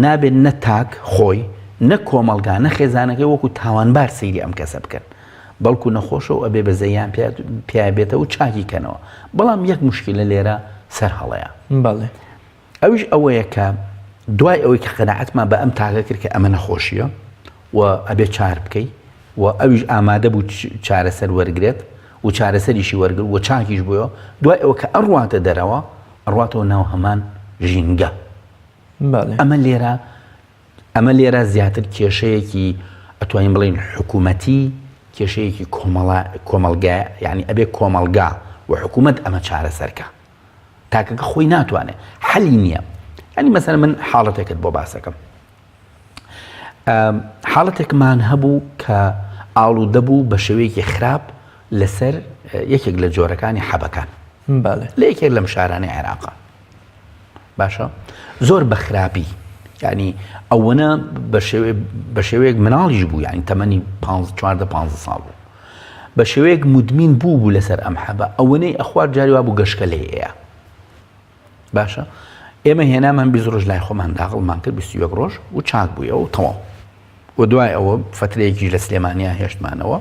نابێت نە تاک خۆی نە کۆمەڵگا نە خێزانەکەی وەکو تاوانبار سەیری ئەم کەسە بکەن بەڵکو نەخۆشە و ئەبێ بەزەیان پیابێتەوە و چاکی کەنەوە بەڵام یەک مشکلە لێرە سەر هەڵەیە بەڵێ ئەویش ئەوەیە کە دوای ئەوەی کە قەناعەتمان بە ئەم تاکە کرد کە ئەمە نەخۆشیە و ئەبێ چار بکەی و ئەویش ئامادە بوو چارەسەر وەرگێت و چارەسەریشی وەرگر و چاکیش بووە دوای ئەوە کە ئەڕواتە دەرەوە ئەڕواتەوە ناو هەمان ژینگە ئەمە لێرە ئەمە لێرە زیاتر کێشەیەکی ئەتوانین بڵین حکوومەتی کێشەیەکی کۆمەڵا کۆمەلگا یعنی ئەبێ کۆمەلگا و حکوومەت ئەمە چارەسەرکە تاکەکە خۆی ناتوانێت حەلی نییە ینی مەسەر من حاڵەتێکت بۆ باسەکەم حاڵەتێکمان هەبوو کە ئاڵوودە بوو بە شێوەیەکی خراپ لەسەر یەکێک لە جۆرەکانی حەبەکان لە یەکێک لەم شارانەی عێراقا باشە زۆر بە خراپی ینی ئەوەنە بە شێوەیەک مناڵیش بوو ینی تەمەنی 14 15 ساڵ بوو بە شێوەیەک مدمین بوو بوو لەسەر ئەم حەبە ئەوەنەی ئەخوارد جاری وابوو گەشکە لێ ئەیا باشە ئێمە هێنامان 20 ڕۆژ لای خۆمان داغڵمان کرد 21 ڕۆژ و چاک بوویەوە و تەواو و دوای ئەوە فترەیەکیش لە سلێمانیا هێشتمانەوە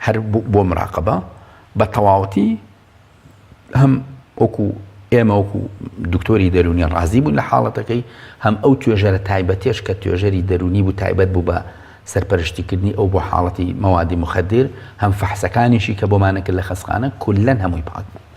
هەر بۆ مراقبە بە تەواوەتی هەم وەکو ئێمە وەکو دکتۆری دەرونی ڕازی بوون لە حاڵەتەکەی هەم ئەو توێژەرە تایبەتێش کە توێژەری دەرونی بوو تایبەت بوو بە سەرپەرشتیکردنی ئەو بۆ حاڵەتی مەوادی مخدر هەم فەحسەکانیشی کە بۆمانە کرد لە خەستخانە کولەن هەمووی پاک بوو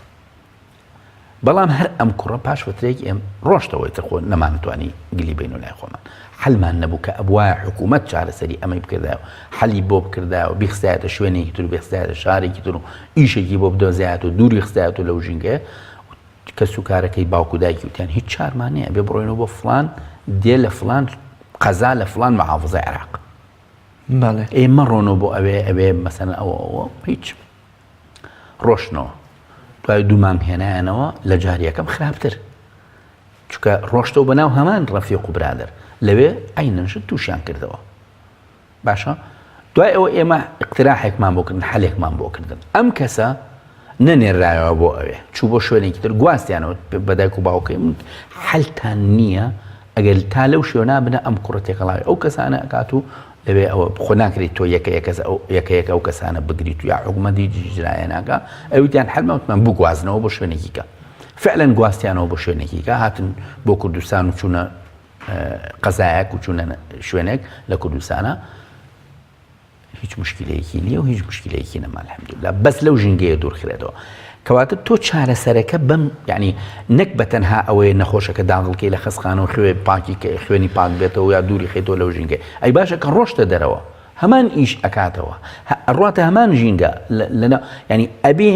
بەڵام هەر ئەم کوڕە پاش فترەیەک ئێم ڕۆشتەوە ئیتر خۆ نەمانتوانی گلی بین و لای خۆمان حەلمان نەبوو کە ئەبوایە حکوومەت چارەسەری ئەمەی بکردایە و حەلی بۆ بکردایە و بیخستایەتە شوێنێکی تر و بیخستایەتە شارێکی تر و ئیشێکی بۆ بدۆزایەت و دووری خستایەت و لەو ژینگەیە کەس و کارەکەی باوک و دایکی وتیان هیچ چارمان نییە بێ بڕۆینەوە بۆ فلان دێ لە فلان قەزا لە فلان محافظەی عێراق بەڵێ ئێ مەڕۆنەوە بۆ ئەوێ ئەوێ مەسەن ئەوە ئەوە هیچ ڕۆشتنەوە دوای دوو مانگ هێنایانەوە لە جاری یەکەم خراپتر چونکە ڕۆشتەوە بەناو هەمان ڕەفیق و برادەر لەوێ عەینەن شت تووشیان کردەوە باشە دوای ئەوە ئێمە اقتراحێکمان بۆ کردن حەلێکمان بۆ کردن ئەم کەسە نەنێرایەوە بۆ ئەوێ چوو بۆ شوێنێکی تر گواستیانەوە بە دایک و باوکەی من حەلتان نییە ئەگەر تا لەو شوێنا بنە ئەم کوڕە تێکەڵاوی ئەو کەسانە ئەکات و لەوێ ئەوە خۆ ناکرێت تۆ یەکە یەکە ئەو یەکە یەکە ئەو کەسانە بگریت و یا حکومەت هیچ ئیجرایە ناکا ئەویتیان حەلمە وتمان بگوازنەوە بۆ شوێنێکی کە. فعلەن گواستیانەوە بۆ شوێنێکی کە هاتن بۆ کوردستان و چوونە قەزایەک و چوونە شوێنێک لە کوردستانە هیچ مشکلەیەکی نییە و هیچ مشکلەیەکی نەما الحمدلله بەس لەو ژینگەیە دوورخرێتەوە کەواتە تۆ چارەسەرەکە بەم یعنی نەک بە تەنها ئەوەیە نەخۆشەکە داغڵکەی لە خەسخانە و خوێ پاکی خوێنی پاک بێتەوە یا دووری خەیتەوە لەو ژینگەی ئەی باشە کە ڕۆشتە دەرەوە هەمان ئیش ئەکاتەوە ئەڕاتە هەمان ژینگە لەنا ینی ئەبێ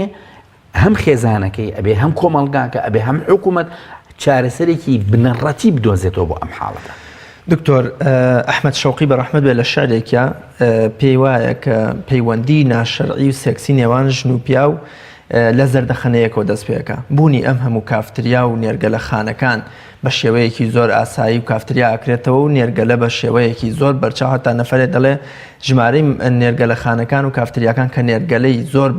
هەم خێزانەکەی ئەبێ هەم کۆمەڵگاکە ئەبێ هەم حکوومەت چارەسەرێکی بنەڕەتی بدۆزێتەوە بۆ ئەم حاڵەتە. دکتۆر ئەحمەد شەوقی بە ڕەحمەت بێ لە شعرێکیا پێی وایە کە پەیوەندی ناشەرعی و سێکسی نێوان ژن و پیاو لە زەردەخەنەیەکەوە دەست پێکا. بوونی ئەم هەموو کافتریا و نێرگەلە خانەکان بە شێوەیەکی زۆر ئاسایی و کافتریا ئەکرێتەوە و نێرگەلە بە شێوەیەکی زۆر بەرچاو هەتا نەفەرێ دەڵێ ژمارەی نێرگەلە خانەکان و کافتریاکان کە نێرگەلەی زۆر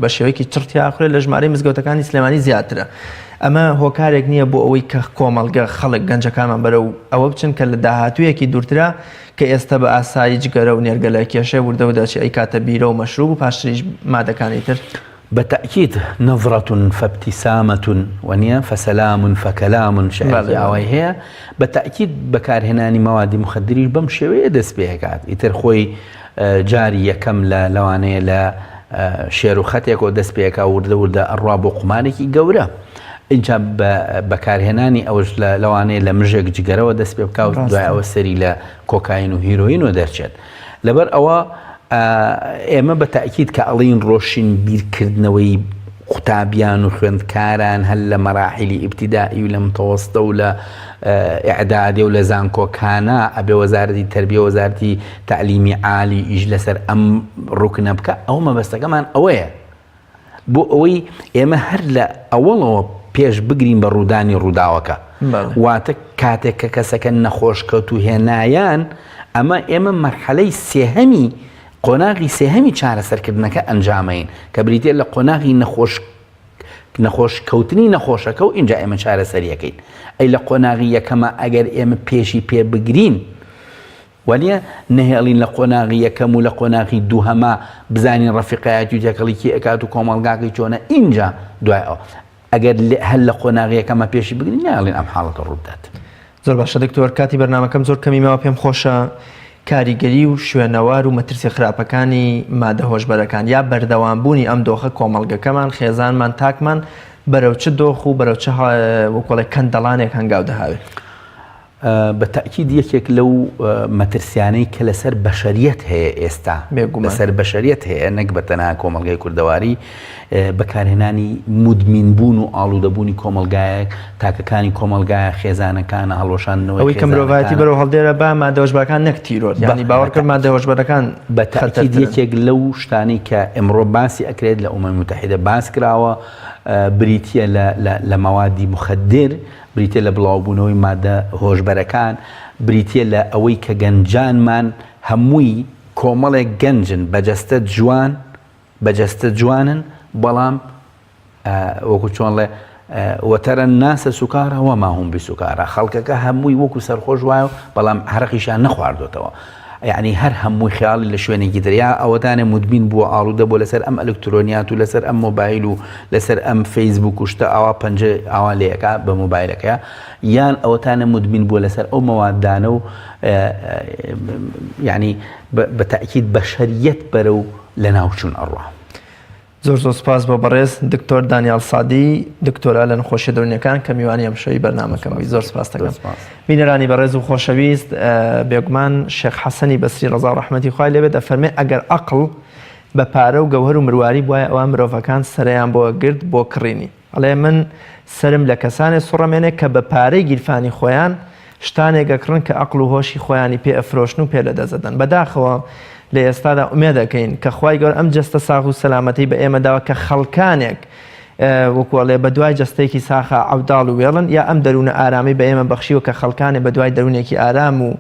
بە شێوەیەکی چڕ تیا ئەخورێت لە ژمارەی مزگەوتەکانی سلێمانی زیاترە. ئەمە هۆکارێک نییە بۆ ئەوەی کە کۆمەڵگە، خەڵک، گەنجەکانمان بەرەو ئەوە بچن کە لە داهاتوویەکی دوورترا کە ئێستا بە ئاسایی جگەرە و نێرگەلە کێشێ وردە وردە ئەچێ ئەیکاتە بیرە و مەشروب و پاشتریش مادەکانی تر. بە تەئکید نظرە فابتسامە وەنیە فسلام فکلام شعرێکی ئاوای هەیە بە تەئکید بەکارهێنانی مەوادی مخدریش بەم شێوەیە دەست پێ ئەکات ئیتر خۆی جاری یەکەم لە لەوانەیە لە شێر و خەتێکەوە دەست پێکا وردە وردە ئەڕوا بۆ قومارێکی گەورە ئینجا بەکارهێنانی ئەوش لەوانەیە لە مژێک جگەرەوە دەست پێ بکا و دوای ئەوە سەری لە کۆکاین و هیرۆینەوە دەرچێت لەبەر ئەوە ئێمە بە تەئکید کە ئەڵێین ڕۆشنبیرکردنەوەی قوتابیان و خوێندکاران هەر لە مەراحیلی ئیبتیدائی و لە متەوەستە و لە ئیعدادێ و لە زانکۆکانا ئەبێ وەزارەتی تەربیە وەزارەتی تەعلیمی عالی ئیش لەسەر ئەم ڕوکنە بکا ئەوە مەبەستەکەمان ئەوەیە بۆ ئەوەی ئێمە هەر لە ئەوەڵەوە پێش بگرین بە ڕوودانی ڕووداوەکە واتە کاتێک کە کەسەکە نەخۆش کەوت و هێنایان ئەمە ئێمە مەرحەلەی سێهەمی قۆناغی سێهەمی چارەسەرکردنەکە ئەنجامەین کە بریتە لە قۆناغی نەخۆش نەخۆش کەوتنی نەخۆشەکە و ئینجا ئێمە چارەسەریەکەین ئەی لە قۆناغی یەکەمە ئەگەر ئێمە پێشی پێ بگرین وانیە نەهێڵین لە قۆناغی یەکەم و لە قۆناغی دووهەما بزانین ڕەفیقایەتی و تێکەڵی کێ ئەکات و کۆمەڵگاکەی چۆنە ئینجا دوای ئەوە ئەگەر هەر لە قۆناغی یەکەما پێشی بگرین نایەڵین ئەم حاڵەتە ڕووبدات. زۆر باشە دکتۆر کاتی بەرنامەکەم زۆر کەمی ماوە پێم خۆشە کاریگەری و شوێنەوار و مەترسی خراپەکانی مادە هۆشبەرەکان یا بەردەوام بوونی ئەم دۆخە کۆمەڵگەکەمان خێزانمان تاکمان بەرەو چ دۆخ و بەرەو چ وەکۆڵێ کەندەڵانێک هەنگاو دەهاوێ؟ بە تەئکید یەکێک لەو مەترسیانەی کە لەسەر بەشەریەت هەیە ئێستا لەسەر بەشەریەت هەیە نەک بە تەنها کۆمەڵگای کوردەواری بەکارهێنانی مدمین بوون و ئاڵوودەبوونی کۆمەڵگایەک تاکەکانی کۆمەڵگایە خێزانەکانە هەڵوەشاندنەوەی ئەوەی کە مرۆڤایەتی بەرەو هەڵدێرە با مادە هۆشبەرەکان نەک تیرۆر یانی باوەڕ کرد مادە هۆشبەرەکان بە تەئکید یەکێک لەو شتانەی کە ئمڕۆ باسی ئەکرێت لە ئومەمی موتەحیدە باس کراوە بریتییە لە مەوادی مخدر بریتیە لە بڵاوبوونەوەی مادە هۆشبەرەکان، بریتیە لە ئەوەی کە گەنجانمان هەمووی کۆمەڵێک گەنجن بە جەستە جوان، بە جەستە جوانن بەڵام وەکو چۆن ڵێ وترى الناس سكارى وما هم بسكارى خەڵکەکە هەمووی وەکو سەرخۆش وایە بەڵام عەرەقیشیان نەخواردۆتەوە. یەعنی هەر هەمووی خەیاڵی لە شوێنێکی تر یا ئەوەتانێ مودمین بووە ئاڵوودە بووە لەسەر ئەم ئەلکترۆنیات و لەسەر ئەم مۆبایل و لەسەر ئەم فەیسبوک و شتە ئاوا پەنجە ئاوا لێ ئەکا بە مۆبایلەکەیا یان ئەوەتانە مودمین بووە لەسەر ئەو مەوادانە و یعنی بە تەئکید بەشەریەت بەرەو لەناوچوون ئەڕوا. زۆر زۆر سوپاس بۆ بەڕێز دکتۆر دانیال سادی دکتۆرا لە نەخۆشیە دەروونیەکان کە میوانی ئەمشەوی بەرنامەکەم بووی زۆر سوپاس دەکەم بینەرانی بەڕێز و خۆشەویست بێگومان شێخ حەسەنی بەسری ڕەزا و ڕەحمەتی خوای لێبێت دەفەرمێ ئەگەر عەقڵ بە پارە و گەوهەر و مرواری بوایە ئەوا مرۆڤەکان سەرەیان بۆ گرت بۆ کڕینی ئەڵێ من سەرم لە کەسانێ سوڕەمێنێ کە بە پارەی گیرفانی خۆیان شتانێک ئەکڕن کە ئەقڵ و هۆشی خۆیانی پێ ئەفرۆشن و پێ لەدەست ئەدەن. بەداخەوە لە ئێستادا ئومێد ئەکەین کە خوای گەورە ئەم جەستە ساغ و سەلامەتەی بە ئێمە داوە کە خەڵکانێک وەکو ئەڵێ بە دوای جەستەیەکی ساخا عەوداڵ و وێڵن یا ئەم دەروونە ئارامەی بە ئێمە بەخشیوە کە خەڵکانێ بە دوای دەروونێکی ئارام و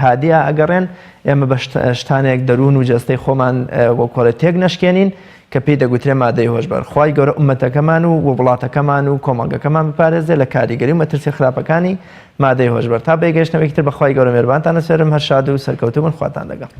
هادیا ئەگەڕێن ئێمە بە شتانێک دەروون و جەستەی خۆمان وەکو ئەڵێ تێک نەشکێنین کە پێی دەگوترێ مادەی هۆشبەر. خوای گەورە ئوممەتەکەمان و ووڵاتەکەمان و کۆمەڵگەکەمان بپارێزێ لە کاریگەری و مەترسیە خراپەکانی مادەی هۆشبەر. تا بەیەکگەیشتنەوەیەکی تر بە خوای گەورە مێربانتان ئەسپێرم هەر شاد و سەرکەوتوو بن خواتان لەگەڵ.